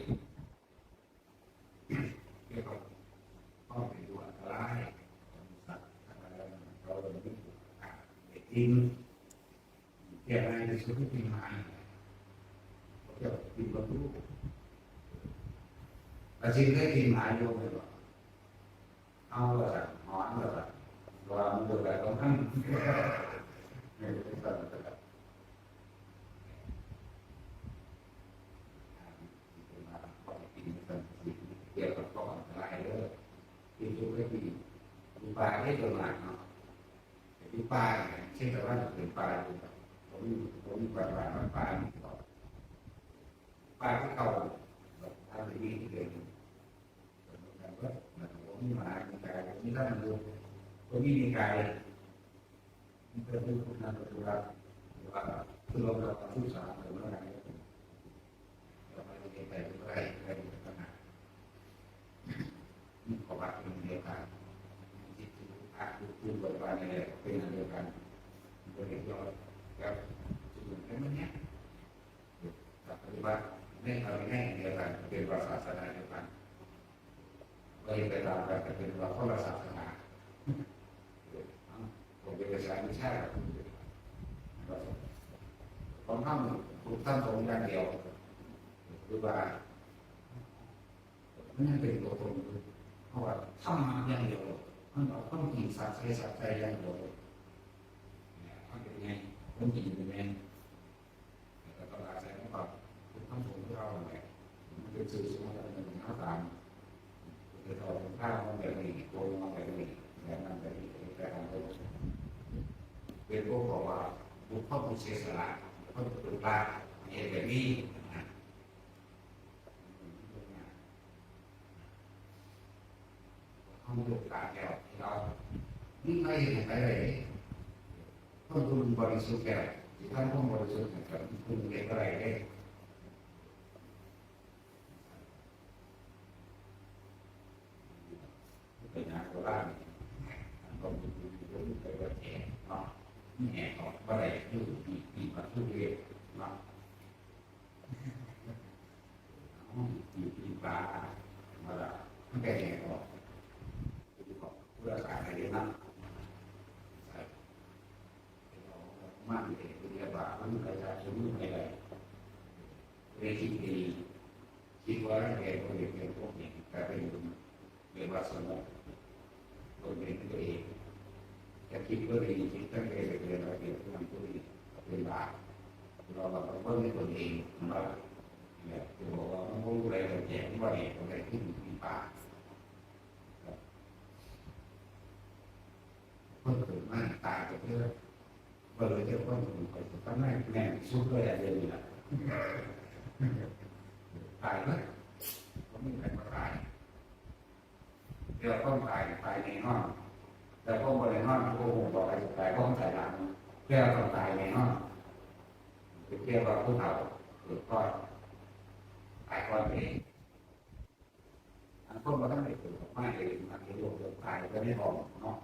เกี่ยวกับความเป็นตัวอันตรายของสัตว์ทั้งหลายเหล่านั้น เราเลยไม่ถูกอาหารเด็ดทิ้ง เกี่ยวอะไรในชีวิตที่หาย เขาจะกินบรรลุ แต่สิ่งที่กินหายโยมเลยว่า เอาละสั่นหอนละสั่นว่ามันเกิดอะไรของมัน เนี่ยเป็นสัตว์ เกี่ยวกับข้ออันตรายเด้อ ที่สุดก็คืออยู่ป่าได้โดยมากเนาะ แต่อยู่ป่าเนี่ย เช่นแต่ว่าเป็นป่าอยู่แบบผมผมมีป่าป่าป่านี่ก็ป่าที่เขาแบบทำอย่างนี้ที่เดินเหมือนกันว่าผมมีหมามีไก่ผมมีท่านดูผมมีมีไก่ มันเป็นเรื่องของการปฏิบัติ หรือว่าคือเราเราศึกษาเรื่องอะไร เราไม่ได้ไปไม่ได้ไปปัญหา มันก็ว่าเป็นเดียวกัน ที่คือพระคือคือบทบาทในเรื่องเป็นอันเดียวกัน มันก็เรียกย่อยแล้ว ส่วนนั้นมันเนี้ย ปฏิบัติในอริยะเดียวกัน เป็นว่าศาสนาเดียวกัน บ่เฮ็ดไปตามกัน ก็เป็นว่าคนละศาสนา ผมเป็นภาษาวิชา ของท่านถูกท่านสงฆ์อย่างเดียว คือว่า มันยังเป็นตัวตนอยู่ เพราะว่าธรรมะอย่างเดียว มันเอาความจริงสักใส่สักใส่อย่างเดียว มันเป็นไง ความจริงเป็นไง แล้วก็อาศัยความทุกข์ทั้งปวงที่เราเนี่ย มันเป็นสื่อสมมติเป็นหนึ่งห้าสาม คือเราเป็นข้าวมันแบบนี้ ตัวมันแบบนี้ แบบนั้นแบบนี้ แต่ทำได้ เป็นพวกบอกว่า บุคคลผู้เสียสละ คนปฏิบัติ เห็นแบบนี้นะ เฮามีโอกาสแล้วที่เรา มีใครเห็นใครได้ คนคุณบริสุทธิ์แล้ว ที่ทำความบริสุทธิ์ให้กับคุณเห็นอะไรได้ เป็นงานโบราณ อันก็มีอยู่ในประเทศเนาะ นี่แหละก็บ่ได้อยู่ที่ ที่ประเทศเนาะ อยู่ที่ป่าธรรมดา มันก็แหกออก พุทธศาสนาเรียนนะ มันเองเรียกว่ามันก็จะสมมุติไปเลย เรียนคิดดี คิดว่าแกก็เรียนเป็นพวกนี้ แต่เป็นเรียกว่าสมมติ คนเป็นตัวเอง จะคิดก็ดี คิดตั้งใจเรียนระเบียบเรื่องพวกนี้เป็นบาป เราเราต้องเบิ่งในตนเองนะว่า เนี่ย คือบอกว่ามันบ่รู้อะไรแต่แจกว่าเนี่ย คนใดที่มีป่า คนเกิดมาตายก็เยอะ บ่เหลือแต่คนอื่นไปก็ไม่แม่นสุดเลยอะ เดี๋ยวนี้ล่ะ ตายนะ บ่มีใครบ่ตาย แต่คนตาย ตายแน่นอน แต่คนบ่ได้นอน บ่ฮู้ว่าใครสิตาย คนตายหลัง แต่ต้องตายแน่นอน ไปเกี่ยวกับผู้เฒ่า เกิดก่อน ตายก่อนเอง อันคนบ่ทันได้เกิดออกมาเอง มันเป็นโรคเกิดตายก็ไม่พอเนาะ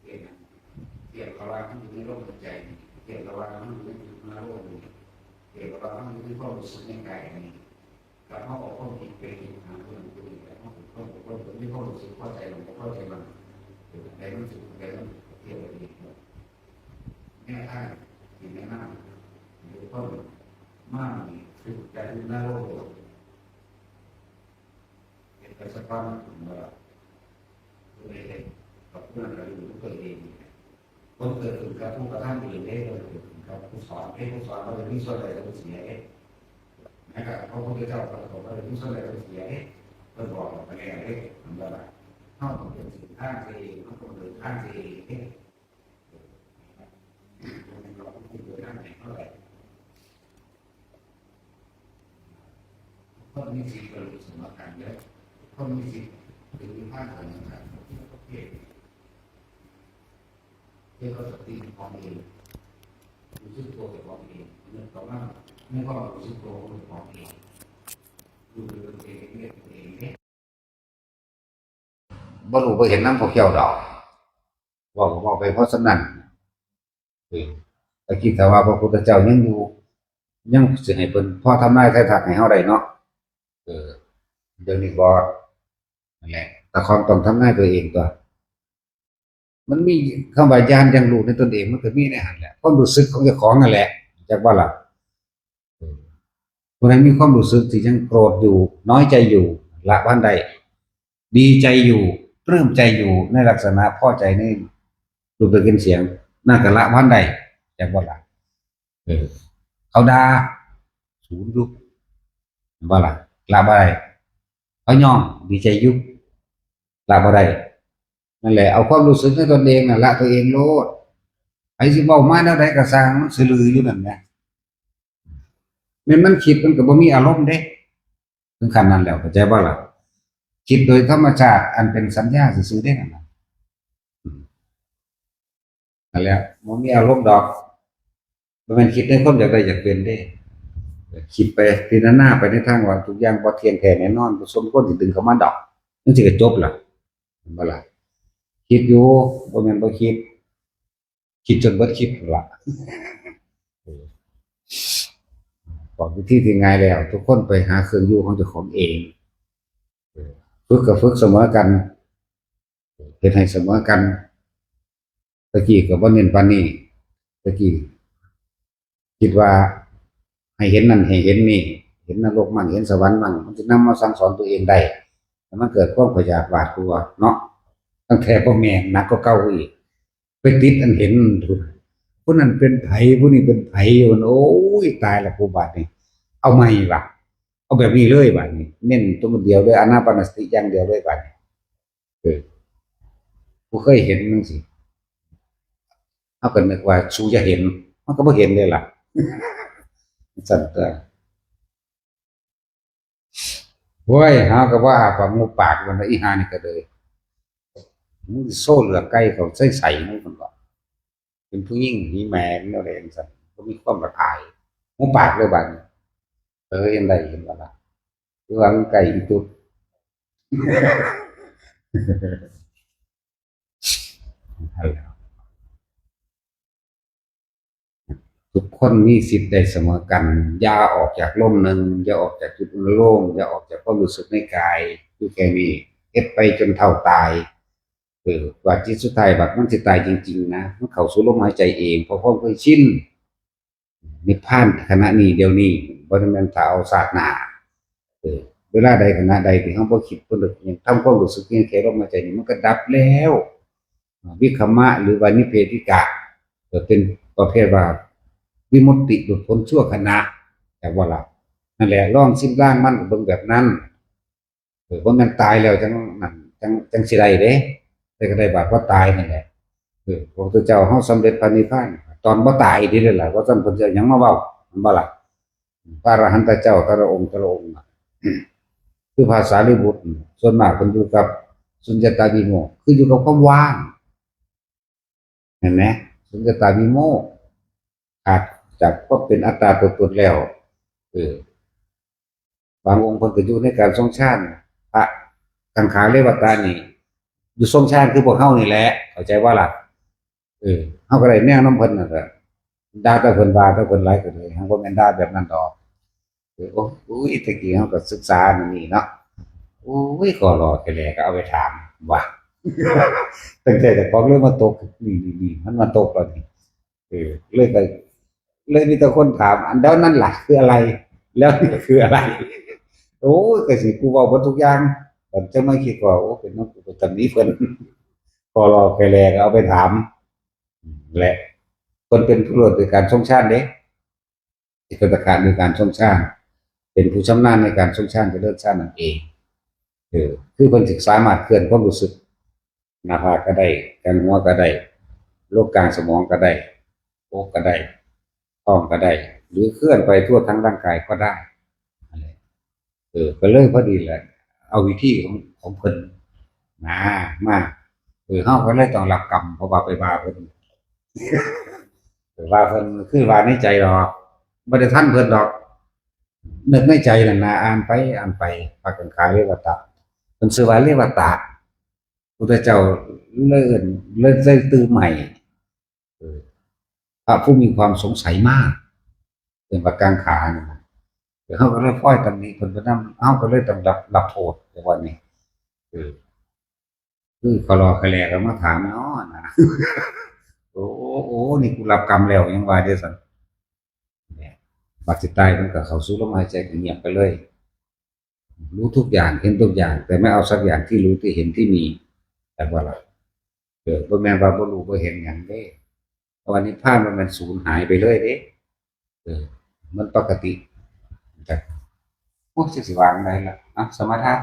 เปลี่ยน เปลี่ยนภาวะที่อยู่ในโลกหัวใจ เปลี่ยนภาวะที่อยู่ในโลกนี้ เปลี่ยนภาวะที่อยู่ในความรู้สึกในกายนี้ กับเขาเอาความคิดไปคิดหาเรื่องตัวเองแล้วเขาเป็นคนเป็นคนมีความรู้สึกพอใจหรือไม่พอใจมันเอออะไรมันสุขอะไรมันเที่ยวไปเองแม่ท่านสิ่งนั้นหรือคนมากมีสุขใจหน้าโลก เห็นไปสักพักหนึ่งว่าตัวเองกับเพื่อนเราอยู่ด้วยตัวเองเนี่ยคนเกิดขึ้นกับผู้กระทำเองได้เลยเกิดขึ้นกับผู้สอนให้ผู้สอนเราจะมีส่วนใดส่วนเสียเองนะครับพระพุทธเจ้าพระสงฆ์เราจะมีส่วนใดส่วนเสียเองเพื่อบอกเราไปแล้วเองมันก็แบบเข้ามาเป็นสิ่งข้างตัวเองเข้ามาเป็นข้างตัวเองเองเราก็คือตัวนั่นเองเท่าไหร่ คนมีสิทธิ์ก็รู้สมการเยอะคนมีสิทธิ์ถึงมีความสมการที่ประเทศที่เขาจะตีของเองรู้สึกตัวของเองเรื่องของว่าไม่ก็รู้สึกตัวของเองอยู่เป็นเองเรียกตัวเองเนี่ย บ่รู้บ่เห็นนำพวกเจ้าดอก เว้าก็เว้าไปเพราะฉะนั้น เออ แต่คิดถ้าว่าพระพุทธเจ้ายังอยู่ ยังสิให้เพิ่นพอทำนายทายทักให้เฮาได้เนาะ เออ เดี๋ยวนี้บ่ นั่นแหละ แต่ของต้องทำนายตัวเองตัว มันมีคำว่าญาณอย่างรู้ในตนเอง มันก็มีในหั่นแหละ ความรู้สึกของเจ้าของนั่นแหละ จักบ่ล่ะ เออ ผู้ใดมีความรู้สึกที่ยังโกรธอยู่ น้อยใจอยู่ ละบ่ทันได้ ดีใจอยู่ ปลื้มใจอยู่ ในลักษณะพอใจในรูปรสกลิ่นเสียง นั่นก็ละบ่ทันได้ จักบ่ล่ะ เออ เขาด่า สูนอยู่ บ่ล่ะ ละบ่ได้ เขายอม ดีใจอยู่ ละบ่ได้ นั่นแหละ เอาความรู้สึกในตนเองน่ะ ละตัวเองโลด ไผสิเว้ามาแนวใดก็ซ่าง มันซื่อลืออยู่นั่นแหละ แม่นมันคิดมันก็บ่มีอารมณ์เด้ ถึงขั้นนั้นแล้ว เข้าใจบ่ล่ะ คิดโดยธรรมชาติอันเป็นสัญญาซื่อๆเด้นั่นน่ะ อืม นั่นแหละ บ่มีอารมณ์ดอก บ่แม่นคิดในความอยากได้อยากเป็นเด้ คิดไปพิจารณาไปในทางว่าทุกอย่างบ่เที่ยงแท้แน่นอน บ่สมควรสิดึงเข้ามาดอก จั่งซี้ก็จบล่ะ เห็นบ่ล่ะ คิดอยู่ บ่แม่นบ่คิด คิดจนเบิดคิดพู้นล่ะ เออ บอกวิธีที่ง่ายแล้ว ทุกคนไปหาเครื่องอยู่ของเจ้าของเอง เออ ฝึกก็ฝึกเสมอกัน เฮ็ดให้เสมอกัน ตะกี้ก็บ่เน้นปานนี้ ตะกี้คิดว่าให้เห็นนั่นให้เห็นนี่ เห็นนรกมั่ง เห็นสวรรค์มั่ง มันสินำมาสั่งสอนตัวเองได้ ให้มันเกิดความบ่อยากหวาดกลัวเนาะ ตั้งแต่บ่แม่น หนักกว่าเก่าอีก ไปติดอันเห็นพุ้น ผู้นั้นเป็นไผ ผู้นี้เป็นไผ โอ้ย ตายละกูบาดนี้ เอาใหม่ว่ะ เอาแบบนี้เลยบาดนี้ เน้นตัวเดียวเลย อานาปานสติอย่างเดียวเลยบาดนี้ เออ ผู้เคยเห็นจั่งซี้ เฮาก็นึกว่าสูอย่าเห็น มันก็บ่เห็นเลยล่ะ ซั่นตั๊ว โอ้ย เฮาก็ว่าปากงูปากมันนะ อีห่านี่ก็เลย มึงสิโซ่เหลือไก่เขาใส่ใส่มึงมันว่า เป็นผู้หญิงมีแม่นแนวใดจั่งซั่น บ่มีความละอาย งูปากเลยบาดนี้ เออ เห็นได้เห็นบ่ล่ะ คือว่ามันไก่อีตุ๊ด ทุกคนมีสิทธิ์ได้เสมอกัน อย่าออกจากลมหนึ่ง อย่าออกจากจุดอนุโลม อย่าออกจากความรู้สึกในกาย อยู่แค่นี้ เฮ็ดไปจนเฒ่าตาย เออ ว่าจิตสุดท้ายบัดมันสิตายจริงๆนะ มันเข้าสู่ลมหายใจเอง เพราะความเคยชิน นิพพานขณะนี้เดี๋ยวนี้ บ่ได้แม่นถ้าเอาชาติหน้า เออ เวลาใดขณะใดที่เฮาบ่คิดบ่นึกหยัง ทำความรู้สึกเพียงแค่ลมหายใจนี่มันก็ดับแล้ว วิคัมมะหรือว่านิพเพธิกะ ก็เป็นประเภทว่าวิมุตติหลุดพ้นชั่วขณะ แต่ว่าล่ะ นั่นแหละ ลองซิมลางมันเบิ่งแบบนั้น เออ บ่แม่นตายแล้วจั่งนั่น จั่ง จั่งสิได้เด้ แต่ก็ได้บาดว่าตายนั่นแหละ เออ พระพุทธเจ้าเฮาสำเร็จพระนิพพาน ตอนบ่ตายนี่แหละ ว่าซั่นเพิ่นสิเอาหยังมาเว้า แม่นบ่ล่ะ พระอรหันตเจ้าแต่ละองค์แต่ละองค์น่ะ คือพระสารีบุตร ส่วนมากเพิ่นอยู่กับสุญญตาวิโมกข์ คืออยู่กับความว่าง เห็นไหม สุญญตาวิโมกข์ ขาดจากความเป็นอัตตาตัวตนแล้ว เออ บางองค์เพิ่นก็อยู่ในการทรงฌาน พระกังขาเรวัตตานี่ อยู่ทรงฌานคือพวกเฮานี่แหละ เข้าใจบ่ล่ะ เออ เฮาก็ได้แนวนำเพิ่นนั่นแหละ ด่าแต่เพิ่นว่าแต่เพิ่นหลายก็เลย เฮาบ่แม่นด่าแบบนั้นดอก เออ โอ้ อุ้ย ตะกี้เฮาก็ศึกษาอันนี้เนาะ โอ้ย ขอรอแค่แลก็เอาไปถาม ว่า ตั้งแต่เจ้าของเลยมาตก นี่ นี่ นี่ มันมาตกแล้วนี่ เออ เลยก็ เลยมีแต่คนถาม อันแล้วนั่นล่ะคืออะไร แล้วนี่คืออะไร โอ้ย ก็สิกูเว้าเบิดทุกอย่าง ตอนจังมาคิดว่า โอ้ เป็นนำกูไปตำหนิเพิ่น ขอรอแค่แลก็เอาไปถาม และเพิ่นเป็นผู้เลิศในการทรงฌานเด้ เป็นตะกะในการทรงฌาน เป็นผู้ชำนาญในการทรงฌานเจริญฌานนั่นเอง เออ คือเพิ่นสิสามารถเคลื่อนความรู้สึก หน้าผากก็ได้ กลางหัวก็ได้ โลกกลางสมองก็ได้ อกก็ได้ ท้องก็ได้ หรือเคลื่อนไปทั่วทั้งร่างกายก็ได้ นั่นแหละ เออ ก็เลยพอดีแหละ เอาวิธีของ ของเพิ่นนะ มา เออ เฮาก็เลยต้องรับกรรม เพราะว่าไปว่าเพิ่น ไปว่าเพิ่น คือว่าในใจดอก บ่ได้ทันเพิ่นดอก นึกในใจนั่นนะ อ่านไป อ่านไป พากันขายเรวตะ เพิ่นชื่อว่าเรวตะ พุทธเจ้าเลยเอิ้น เลย เลยตื่มให้ เออ พระผู้มีความสงสัยมาก เป็นประกางขานี่นะ เออ เฮาก็เลยพลอยตำหนิเพิ่นไปนำ เฮาก็เลยต้องรับ รับโทษในวันนี้ เออ คือขอรอขะแลก็มาถามเนาะนะ โอ้ โอ้ นี่กูรับกรรมแล้ว ยังว่าเด้ซั่น เนี่ย บัดสิตายมันก็เข้าสู่ลมหายใจก็เงียบไปเลย รู้ทุกอย่าง เห็นทุกอย่าง แต่ไม่เอาสักอย่างที่รู้ ที่เห็น ที่มี แต่ว่าล่ะ เออ บ่แม่นว่าบ่รู้บ่เห็นหยังเด้ เพราะว่านิพพานมัน มันสูญหายไปเลยเด้ เออ มันปกติ แต่ โอ้ย สิวางได้ละ อ่ะ สมถะ